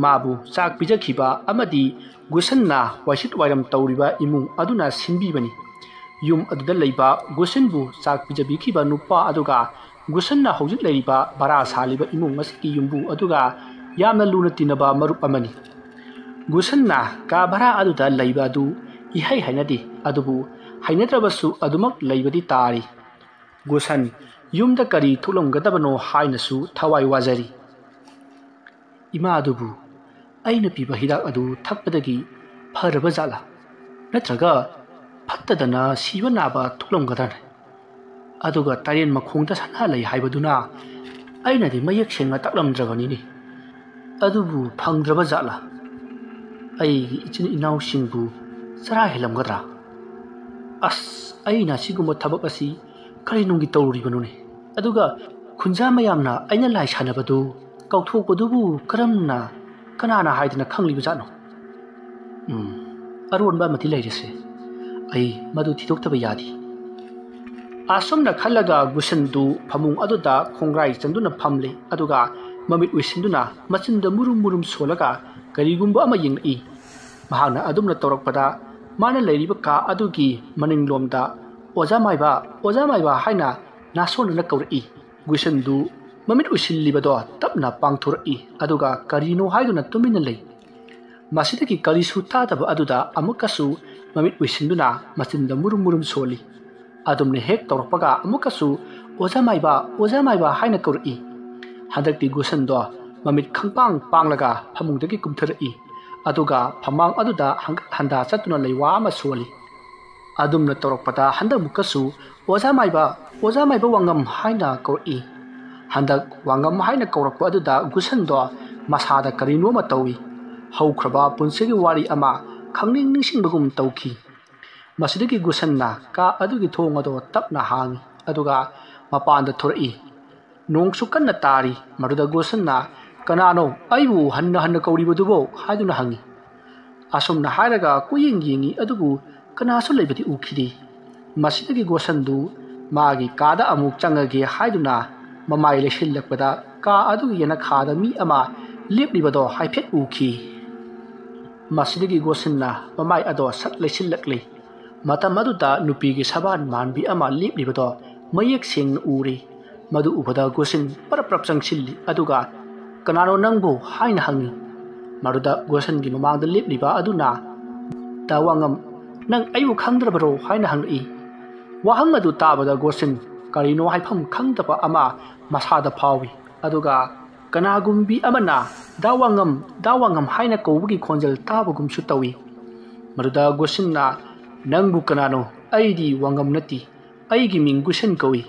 ꯃꯥꯕꯨ ꯆꯥꯛ ꯄꯤꯖꯈꯤꯕ ꯑꯃꯗꯤ ꯒꯨꯁꯟꯅ ꯋꯥꯏꯁꯤꯠ ꯋꯥꯏꯔꯝ ꯇꯧꯔꯤꯕ ꯏꯃꯨꯡ ꯑꯗꯨꯅ ꯁꯤꯟꯕꯤꯕꯅꯤ꯫ ꯌꯨꯝ ꯑꯗꯨꯗ ꯂꯩꯕ ꯒꯨꯁꯟꯕꯨ ꯆꯥꯛ ꯄꯤꯖꯕꯤꯈꯤꯕ ꯅꯨꯄꯥ ꯑꯗꯨꯒ ꯒꯨꯁꯟꯅ ꯍꯧꯖꯤꯛ ꯂꯩꯔꯤꯕ ꯚꯔꯥ ꯁꯥꯜꯂꯤꯕ ꯏꯃꯨꯡ ꯑꯁꯤꯒꯤ ꯌꯨꯝꯕꯨ ꯑꯗꯨꯒ ꯌꯥꯝꯅ ꯂꯨꯅ ꯇꯤꯟꯅꯕ ꯃꯔꯨꯞ ꯑꯃꯅꯤ꯫ ꯒꯨꯁꯟꯅ ꯀꯥ ꯚꯔꯥ ꯑꯗꯨꯗ ꯂꯩꯕ ꯑꯗꯨ ꯏꯍꯩ ꯍꯩꯅꯗꯦ, ꯑꯗꯨꯕꯨ ꯍꯩꯅꯗ꯭ꯔꯕꯁꯨ ꯑꯗꯨꯃꯛ ꯂꯩꯕꯗꯤ ꯇꯥꯔꯤ꯫ ꯒꯨꯁꯟ ꯌꯨꯝꯗ ꯀꯔꯤ ꯊꯣꯛꯂꯝꯒꯗꯕꯅꯣ ꯍꯥꯏꯅꯁꯨ ꯊꯋꯥꯏ ꯋꯥꯖꯔꯤ꯫ ꯏꯃꯥ ꯑꯗꯨꯕꯨ ꯑꯩꯅ ꯄꯤꯕ ꯍꯤꯗꯥꯛ ꯑꯗꯨ ꯊꯛꯄꯗꯒꯤ ꯐꯔꯕ ꯖꯥꯠꯂꯥ? ꯅꯠꯇ꯭ꯔꯒ ꯐꯠꯇꯗꯅ ꯁꯤꯕ ꯅꯥꯕ ꯊꯣꯛꯂꯝꯒꯗ꯭ꯔꯅꯦ? ꯑꯗꯨꯒ ꯇꯔꯦꯟ ꯃꯈꯣꯡꯗ ꯁꯅꯥ ꯂꯩ ꯍꯥꯏꯕꯗꯨꯅ ꯑꯩꯅꯗꯤ ꯃꯌꯦꯛ ꯁꯦꯡꯅ ꯇꯥꯛꯂꯝꯗ꯭ꯔꯕꯅꯤꯅꯦ꯫ ꯑꯗꯨꯕꯨ ꯐꯪꯗ꯭ꯔꯕ ꯖꯥꯠꯂꯥ? ꯑꯩꯒꯤ ꯏꯆꯤꯟ ꯏꯅꯥꯎꯁꯤꯡꯕꯨ ꯆꯔꯥ ꯍꯦꯜꯂꯝꯒꯗ꯭ꯔꯥ? ꯑꯁ, ꯑꯩꯅ ꯁꯤꯒꯨꯝꯕ ꯊꯕꯛ ꯑꯁꯤ ꯀꯔꯤ ꯅꯨꯡꯒꯤ ꯇꯧꯔꯨꯔꯤꯕꯅꯣꯅꯦ? ꯑꯗꯨꯒ ꯈꯨꯟꯖꯥ ꯃꯌꯥꯝꯅ ꯑꯩꯅ ꯂꯥꯏ ꯁꯥꯟꯅꯕꯗꯨ ꯀꯥꯎꯊꯣꯛꯄꯗꯨꯕꯨ ꯀꯔꯝꯅ, ꯀꯅꯥꯅ ꯍꯥꯏꯗꯅ ꯈꯪꯂꯤꯕꯖꯥꯠꯅꯣ? ꯎꯝ, ꯑꯔꯣꯟꯕ ꯑꯃꯗꯤ ꯂꯩꯔꯦꯁꯦ꯫ ꯑꯩ ꯃꯗꯨ ꯊꯤꯗꯣꯛꯇꯕ ꯌꯥꯗꯦ꯫ ꯑꯁꯨꯝꯅ ꯈꯜꯂꯒ ꯒꯨꯁꯟꯗꯨ ꯐꯃꯨꯡ ꯑꯗꯨꯗ ꯈꯣꯡꯒ꯭ꯔꯥꯏ ꯆꯟꯗꯨꯅ ꯐꯝꯂꯦ, ꯑꯗꯨꯒ ꯃꯃꯤꯠ ꯎꯏꯁꯤꯟꯗꯨꯅ ꯃꯆꯤꯟꯗ ꯃꯨꯔꯨꯝ ꯃꯨꯔꯨꯝ ꯁꯣꯜꯂꯒ ꯀꯔꯤꯒꯨꯝꯕ ꯑꯃ ꯌꯦꯡꯂꯛꯏ꯫ ꯃꯍꯥꯛꯅ ꯑꯗꯨꯝꯅ ꯇꯧꯔꯛꯄꯗ, ꯃꯥꯅ ꯂꯩꯔꯤꯕ ꯀꯥ ꯑꯗꯨꯒꯤ ꯃꯅꯤꯡꯂꯣꯝꯗ "ꯑꯣꯖꯥ ꯃꯥꯏꯕ, ꯑꯣꯖꯥ ꯃꯥꯏꯕ" ꯍꯥꯏꯅ ꯅꯥꯁꯣꯟꯅꯅ ꯀꯧꯔꯛꯏ꯫ ꯒꯨꯁꯟꯗꯨ ꯃꯃꯤꯠ ꯎꯏꯁꯤꯜꯂꯤꯕꯗꯣ ꯇꯞꯅ ꯄꯥꯡꯊꯣꯔꯛꯏ, ꯑꯗꯨꯒ ꯀꯔꯤꯅꯣ ꯍꯥꯏꯗꯨꯅ ꯇꯨꯃꯤꯟꯅ ꯂꯩ꯫ ꯃꯁꯤꯗꯒꯤ ꯀꯔꯤꯁꯨ ꯇꯥꯗꯕ ꯑꯗꯨꯗ ꯑꯃꯨꯛꯀꯁꯨ ꯃꯃꯤꯠ ꯎꯏꯁꯤꯟꯗꯨꯅ ꯃꯆꯤꯟꯗ ꯃꯨꯔꯨꯝ ꯃꯨꯔꯨꯝ ꯁꯣꯜꯂꯤ꯫ ꯑꯗꯨꯝꯅ ꯍꯦꯛ ꯇꯧꯔꯛꯄꯒ ꯑꯃꯨꯛꯀꯁꯨ "ꯑꯣꯖꯥ ꯃꯥꯏꯕ, ꯑꯣꯖꯥ ꯃꯥꯏꯕ" ꯍꯥꯏꯅ ꯀꯧꯔꯛꯏ꯫ ꯍꯟꯗꯛꯇꯤ ꯒꯨꯁꯟꯗꯣ ꯃꯃꯤꯠ ꯈꯪꯄꯥꯡ ꯄꯥꯡꯂꯒ ꯐꯃꯨꯡꯗꯒꯤ ꯀꯨꯝꯊꯔꯛꯏ, ꯑꯗꯨꯒ ꯐꯃꯥꯡ ꯑꯗꯨꯗ ꯍꯪꯒꯠ ꯍꯟꯗꯥ ꯆꯠꯇꯨꯅ ꯂꯩꯋꯥ ꯑꯃ ꯁꯣꯜꯂꯤ꯫ ꯑꯗꯨꯝꯅ ꯇꯧꯔꯛꯄꯗ ꯍꯟꯗꯛꯃꯨꯛꯀꯁꯨ "ꯑꯣꯖꯥ ꯃꯥꯏꯕ, ꯑꯣꯖꯥ ꯃꯥꯏꯕ ꯋꯥꯉꯝ" ꯍꯥꯏꯅ ꯀꯧꯔꯛꯏ꯫ ꯍꯟꯗꯛ "ꯋꯥꯉꯝ" ꯍꯥꯏꯅ ꯀꯧꯔꯛꯄ ꯑꯗꯨꯗ ꯒꯨꯁꯟꯗꯣ ꯃꯁꯥꯗ ꯀꯔꯤꯅꯣ ꯑꯃ ꯇꯧꯏ꯫ ꯍꯧꯈ꯭ꯔꯕ ꯄꯨꯟꯁꯤꯒꯤ ꯋꯥꯔꯤ ꯑꯃ ꯈꯪꯅꯤꯡ ꯅꯤꯡꯁꯤꯡꯕꯒꯨꯝ ꯇꯧꯈꯤ꯫ ꯃꯁꯤꯗꯒꯤ ꯒꯨꯁꯟꯅ ꯀꯥ ꯑꯗꯨꯒꯤ ꯊꯣꯡ ꯑꯗꯣ ꯇꯞꯅ ꯍꯥꯡꯏ, ꯑꯗꯨꯒ ꯃꯄꯥꯟꯗ ꯊꯣꯔꯛꯏ꯫ ꯅꯣꯡꯁꯨ ꯀꯟꯅ ꯇꯥꯔꯤ꯫ ꯃꯗꯨꯗ ꯒꯨꯁꯟꯅ "ꯀꯅꯥꯅꯣ ꯑꯩꯕꯨ ꯍꯟꯅ ꯍꯟꯅ ꯀꯧꯔꯤꯕꯗꯨꯕꯣ?" ꯍꯥꯏꯗꯨꯅ ꯍꯪꯏ꯫ ꯑꯁꯨꯝꯅ ꯍꯥꯏꯔꯒ ꯀꯣꯏꯌꯦꯡ ꯌꯦꯡꯏ, ꯑꯗꯨꯕꯨ ꯀꯅꯥꯁꯨ ꯂꯩꯕꯗꯤ ꯎꯈꯤꯗꯦ꯫ ꯃꯁꯤꯗꯒꯤ ꯒꯣꯁꯟꯗꯨ ꯃꯥꯒꯤ ꯀꯥꯗ ꯑꯃꯨꯛ ꯆꯪꯉꯒꯦ ꯍꯥꯏꯗꯨꯅ ꯃꯃꯥꯏ ꯂꯩꯁꯤꯜꯂꯛꯄꯗ, ꯀꯥ ꯑꯗꯨꯒꯤ ꯌꯦꯅꯈꯥꯗ ꯃꯤ ꯑꯃ ꯂꯦꯞꯂꯤꯕꯗꯣ ꯍꯥꯏꯐꯦꯠ ꯎꯈꯤ꯫ ꯃꯁꯤꯗꯒꯤ ꯒꯣꯁꯟꯅ ꯃꯃꯥꯏ ꯑꯗꯣ ꯁꯠ ꯂꯩꯁꯤꯜꯂꯛꯂꯤ꯫ ꯃꯇꯝ ꯑꯗꯨꯗ ꯅꯨꯄꯤꯒꯤ ꯁꯕꯥꯟ ꯃꯥꯟꯕꯤ ꯑꯃ ꯂꯦꯞꯂꯤꯕꯗꯣ ꯃꯌꯦꯛ ꯁꯦꯡꯅ ꯎꯔꯤ꯫ ꯃꯗꯨ ꯎꯕꯗ ꯒꯣꯁꯟ ꯄꯔꯞ ꯄꯔꯞ ꯆꯪꯁꯤꯜꯂꯤ, ꯑꯗꯨꯒ "ꯀꯅꯥꯅꯣ ꯅꯪꯕꯨ?" ꯍꯥꯏꯅ ꯍꯪꯉꯤ꯫ ꯃꯗꯨꯗ ꯒꯣꯁꯟꯒꯤ ꯃꯃꯥꯡꯗ ꯂꯦꯞꯂꯤꯕ ꯑꯗꯨꯅ, "ꯗꯥ ꯋꯥꯉꯝ, ꯅꯪ ꯑꯩꯕꯨ ꯈꯪꯗ꯭ꯔꯕꯔꯣ?" ꯍꯥꯏꯅ ꯍꯪꯂꯛꯏ꯫ ꯋꯥꯍꯪ ꯑꯗꯨ ꯇꯥꯕꯗ ꯒꯣꯁꯟ ꯀꯔꯤꯅꯣ ꯍꯥꯏꯐꯝ ꯈꯪꯗꯕ ꯑꯃ ꯃꯁꯥꯗ ꯐꯥꯎꯏ, ꯑꯗꯨꯒ ꯀꯅꯥꯒꯨꯝꯕꯤ ꯑꯃꯅ "ꯗꯥ ꯋꯥꯉꯝ, ꯗꯥ ꯋꯥꯉꯝ" ꯍꯥꯏꯅ ꯀꯧꯕꯒꯤ ꯈꯣꯟꯖꯦꯜ ꯇꯥꯕꯒꯨꯝꯁꯨ ꯇꯧꯏ꯫ ꯃꯗꯨꯗ ꯒꯣꯁꯟꯅ, "ꯅꯪꯕꯨ ꯀꯅꯥꯅꯣ? ꯑꯩꯗꯤ ꯋꯥꯉꯝ ꯅꯠꯇꯦ꯫ ꯑꯩꯒꯤ ꯃꯤꯡ ꯒꯣꯁꯟ ꯀꯧꯏ꯫"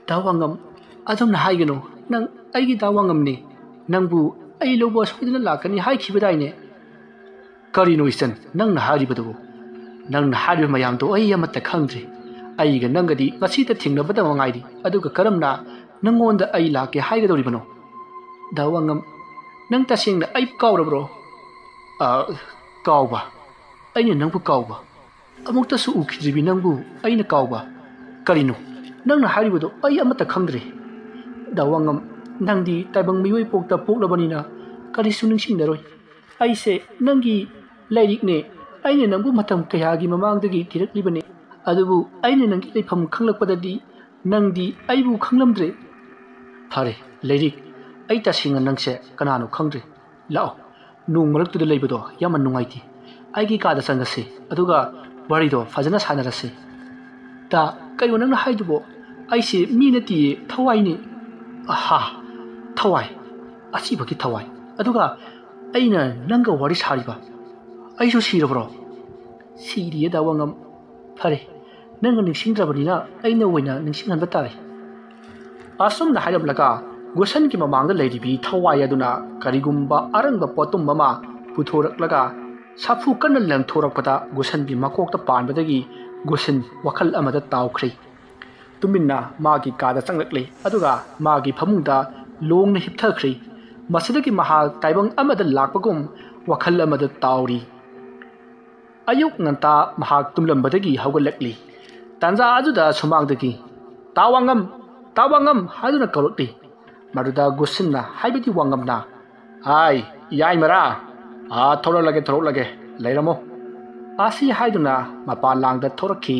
"ꯗꯥ ꯋꯥꯉꯝ, ꯑꯗꯨꯝꯅ ꯍꯥꯏꯒꯅꯨ꯫ ꯅꯪ ꯑꯩꯒꯤ ꯗꯥ ꯋꯥꯉꯝꯅꯤ꯫ ꯅꯪꯕꯨ ꯑꯩ ꯂꯧꯕ ꯁꯣꯏꯗꯅ ꯂꯥꯛꯀꯅꯤ ꯍꯥꯏꯈꯤꯕꯗꯥꯏꯅꯦ?" ꯀꯔꯤꯅꯣ ꯏꯆꯟ, ꯅꯪꯅ ꯍꯥꯏꯔꯤꯕꯗꯨꯕꯨ? ꯅꯪꯅ ꯍꯥꯏꯔꯤꯕ ꯃꯌꯥꯝꯗꯣ ꯑꯩ ꯑꯃꯠꯇ ꯈꯪꯗ꯭ꯔꯦ꯫ ꯑꯩꯒ ꯅꯪꯒꯗꯤ ꯉꯁꯤꯇ ꯊꯦꯡꯅꯕꯗ ꯉꯥꯏꯔꯤ, ꯑꯗꯨꯒ ꯀꯔꯝꯅ ꯅꯪꯉꯣꯟꯗ ꯑꯩ ꯂꯥꯛꯀꯦ ꯍꯥꯏꯒꯗꯧꯔꯤꯕꯅꯣ? ꯗꯥ ꯋꯥꯉꯝ, ꯅꯪ ꯇꯁꯦꯡꯅ ꯑꯩꯕꯨ ꯀꯥꯎꯔꯕ꯭ꯔꯣ? ꯑ, ꯀꯥꯎꯕ? ꯑꯩꯅ ꯅꯪꯕꯨ ꯀꯥꯎꯕ? ꯑꯃꯨꯛꯇꯁꯨ ꯎꯈꯤꯗ꯭ꯔꯤꯕꯤ ꯅꯪꯕꯨ ꯑꯩꯅ ꯀꯥꯎꯕ? ꯀꯔꯤꯅꯣ ꯅꯪꯅ ꯍꯥꯏꯔꯤꯕꯗꯣ? ꯑꯩ ꯑꯃꯠꯇ ꯈꯪꯗ꯭ꯔꯦ꯫ ꯗꯥ ꯋꯥꯉꯝ, ꯅꯪꯗꯤ ꯇꯥꯏꯕꯪ ꯃꯤꯑꯣꯏ ꯄꯣꯛꯇ ꯄꯣꯛꯂꯕꯅꯤꯅ ꯀꯔꯤꯁꯨ ꯅꯤꯡꯁꯤꯡꯂꯔꯣꯏ꯫ ꯑꯩꯁꯦ ꯅꯪꯒꯤ ꯂꯥꯏꯔꯤꯛꯅꯦ꯫ ꯑꯩꯅ ꯅꯪꯕꯨ ꯃꯇꯝ ꯀꯌꯥꯒꯤ ꯃꯃꯥꯡꯗꯒꯤ ꯊꯤꯔꯛꯂꯤꯕꯅꯦ, ꯑꯗꯨꯕꯨ ꯑꯩꯅ ꯅꯪꯒꯤ ꯂꯩꯐꯝ ꯈꯪꯂꯛꯄꯗꯗꯤ ꯅꯪꯗꯤ ꯑꯩꯕꯨ ꯈꯪꯂꯝꯗ꯭ꯔꯦ꯫ ꯐꯔꯦ, ꯂꯥꯏꯔꯤꯛ, ꯑꯩ ꯇꯁꯦꯡꯅ ꯅꯪꯁꯦ ꯀꯅꯥꯅꯣ ꯈꯪꯗ꯭ꯔꯦ꯫ ꯂꯥꯛꯑꯣ, ꯅꯣꯡ ꯃꯔꯛꯇꯨꯗ ꯂꯩꯕꯗꯣ ꯌꯥꯝꯅ ꯅꯨꯡꯉꯥꯏꯇꯦ꯫ ꯑꯩꯒꯤ ꯀꯥꯗ ꯆꯪꯉꯁꯤ, ꯑꯗꯨꯒ ꯋꯥꯔꯤꯗꯣ ꯐꯖꯅ ꯁꯥꯟꯅꯔꯁꯤ꯫ ꯗꯥ, ꯀꯩꯅꯣ ꯅꯪꯅ ꯍꯥꯏꯗꯨꯕꯣ? ꯑꯩꯁꯦ ꯃꯤ ꯅꯠꯇꯤꯌꯦ, ꯊꯋꯥꯏꯅꯤ꯫ ꯑꯍꯥ, ꯊꯋꯥꯏ, ꯑꯁꯤꯕꯒꯤ ꯊꯋꯥꯏ꯫ ꯑꯗꯨꯒ ꯑꯩꯅ ꯅꯪꯒ ꯋꯥꯔꯤ ꯁꯥꯔꯤꯕ, ꯑꯩꯁꯨ ꯁꯤꯔꯕ꯭ꯔꯣ? ꯁꯤꯔꯤꯌꯦ ꯗꯥ ꯋꯥꯉꯝ꯫ ꯐꯔꯦ, ꯅꯪꯅ ꯅꯤꯡꯁꯤꯡꯗ꯭ꯔꯕꯅꯤꯅ ꯑꯩꯅ ꯑꯣꯏꯅ ꯅꯤꯡꯁꯤꯡꯍꯟꯕ ꯇꯥꯔꯦ꯫ ꯑꯁꯨꯝꯅ ꯍꯥꯏꯔꯝꯂꯒ ꯒꯨꯁꯟꯒꯤ ꯃꯃꯥꯡꯗ ꯂꯩꯔꯤꯕꯤ ꯊꯋꯥꯏ ꯑꯗꯨꯅ ꯀꯔꯤꯒꯨꯝꯕ ꯑꯔꯪꯕ ꯄꯣꯠꯇꯨꯝ ꯑꯃ ꯄꯨꯊꯣꯔꯛꯂꯒ ꯁꯥꯐꯨ ꯀꯟꯅ ꯂꯪꯊꯣꯔꯛꯄꯗ ꯒꯨꯁꯟꯒꯤ ꯃꯀꯣꯛꯇ ꯄꯥꯟꯕꯗꯒꯤ ꯒꯨꯁꯟ ꯋꯥꯈꯜ ꯑꯃꯗ ꯇꯥꯎꯈ꯭ꯔꯦ꯫ ꯇꯨꯃꯤꯟꯅ ꯃꯥꯒꯤ ꯀꯥꯗ ꯆꯪꯂꯛꯂꯦ, ꯑꯗꯨꯒ ꯃꯥꯒꯤ ꯐꯃꯨꯡꯗ ꯂꯣꯡꯅ ꯍꯤꯞꯊꯈ꯭ꯔꯦ꯫ ꯃꯁꯤꯗꯒꯤ ꯃꯍꯥꯛ ꯇꯥꯏꯕꯪ ꯑꯃꯗ ꯂꯥꯛꯄꯒꯨꯝ ꯋꯥꯈꯜ ꯑꯃꯗ ꯇꯥꯎꯔꯤ꯫ ꯑꯌꯨꯛ ꯉꯟꯇꯥ ꯃꯍꯥꯛ ꯇꯨꯝꯂꯝꯕꯗꯒꯤ ꯍꯧꯒꯠꯂꯛꯂꯤ꯫ ꯇꯥꯟꯖꯥ ꯑꯗꯨꯗ ꯁꯨꯃꯥꯡꯗꯒꯤ, "ꯇꯥ ꯋꯥꯉꯝ, ꯇꯥ ꯋꯥꯉꯝ" ꯍꯥꯏꯗꯨꯅ ꯀꯧꯔꯛꯂꯤ꯫ ꯃꯗꯨꯗ ꯒꯨꯁꯟꯅ, ꯍꯥꯏꯕꯗꯤ ꯋꯥꯉꯝꯅ, "ꯍꯥꯏ, ꯌꯥꯏꯃꯔꯥ, ꯑꯥ, ꯊꯣꯔꯛꯂꯒꯦ, ꯊꯣꯔꯛꯂꯒꯦ, ꯂꯩꯔꯝꯃꯣ" ꯑꯁꯤ ꯍꯥꯏꯗꯨꯅ ꯃꯄꯥꯟ ꯂꯥꯡꯗ ꯊꯣꯔꯛꯈꯤ꯫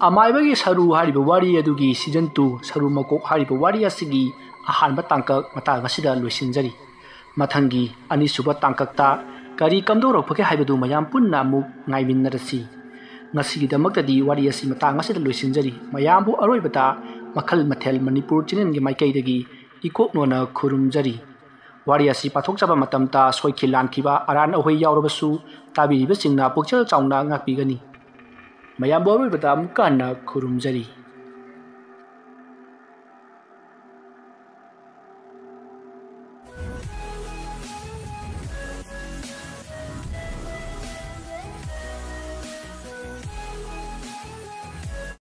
ꯑꯃꯥꯏꯕꯒꯤ ꯁꯔꯨ ꯍꯥꯏꯔꯤꯕ ꯋꯥꯔꯤ ꯑꯗꯨꯒꯤ season two ꯁꯔꯨ ꯃꯀꯣꯛ ꯍꯥꯏꯔꯤꯕ ꯋꯥꯔꯤ ꯑꯁꯤꯒꯤ ꯑꯍꯥꯟꯕ ꯇꯥꯡꯀꯛ ꯃꯇꯥꯡ ꯑꯁꯤꯗ ꯂꯣꯏꯁꯤꯟꯖꯔꯤ꯫ ꯃꯊꯪꯒꯤ ꯑꯅꯤꯁꯨꯕ ꯇꯥꯡꯀꯛꯇ ꯀꯔꯤ ꯀꯝꯗꯧꯔꯛꯄꯒꯦ ꯍꯥꯏꯕꯗꯨ ꯃꯌꯥꯝ ꯄꯨꯟꯅ ꯑꯃꯨꯛ ꯉꯥꯏꯃꯤꯟꯅꯔꯁꯤ꯫ ꯉꯁꯤꯒꯤꯗꯃꯛꯇꯗꯤ ꯋꯥꯔꯤ ꯑꯁꯤ ꯃꯇꯥꯡ ꯑꯁꯤꯗ ꯂꯣꯏꯁꯤꯟꯖꯔꯤ꯫ ꯃꯌꯥꯝꯕꯨ ꯑꯔꯣꯏꯕꯗ ꯃꯈꯜ ꯃꯊꯦꯜ ꯃꯅꯤꯄꯨꯔ channelꯒꯤ ꯃꯥꯏꯀꯩꯗꯒꯤ ꯏꯀꯣꯛꯅꯣꯅ ꯈꯨꯔꯨꯝꯖꯔꯤ꯫ ꯋꯥꯔꯤ ꯑꯁꯤ ꯄꯥꯊꯣꯛꯆꯕ ꯃꯇꯝꯗ ꯁꯣꯏꯈꯤ ꯂꯥꯟꯈꯤꯕ ꯑꯔꯥꯟ ꯑꯍꯣꯏ ꯌꯥꯎꯔꯕꯁꯨ ꯇꯥꯕꯤꯔꯤꯕꯁꯤꯡꯅ ꯄꯨꯛꯆꯦꯜ ꯆꯥꯎꯅ ꯉꯥꯛꯄꯤꯒꯅꯤ꯫ ꯃꯌꯥꯝꯕꯨ ꯑꯔꯣꯏꯕꯗ ꯑꯃꯨꯛꯀ ꯍꯟꯅ ꯈꯨꯔꯨꯝꯖꯔꯤ꯫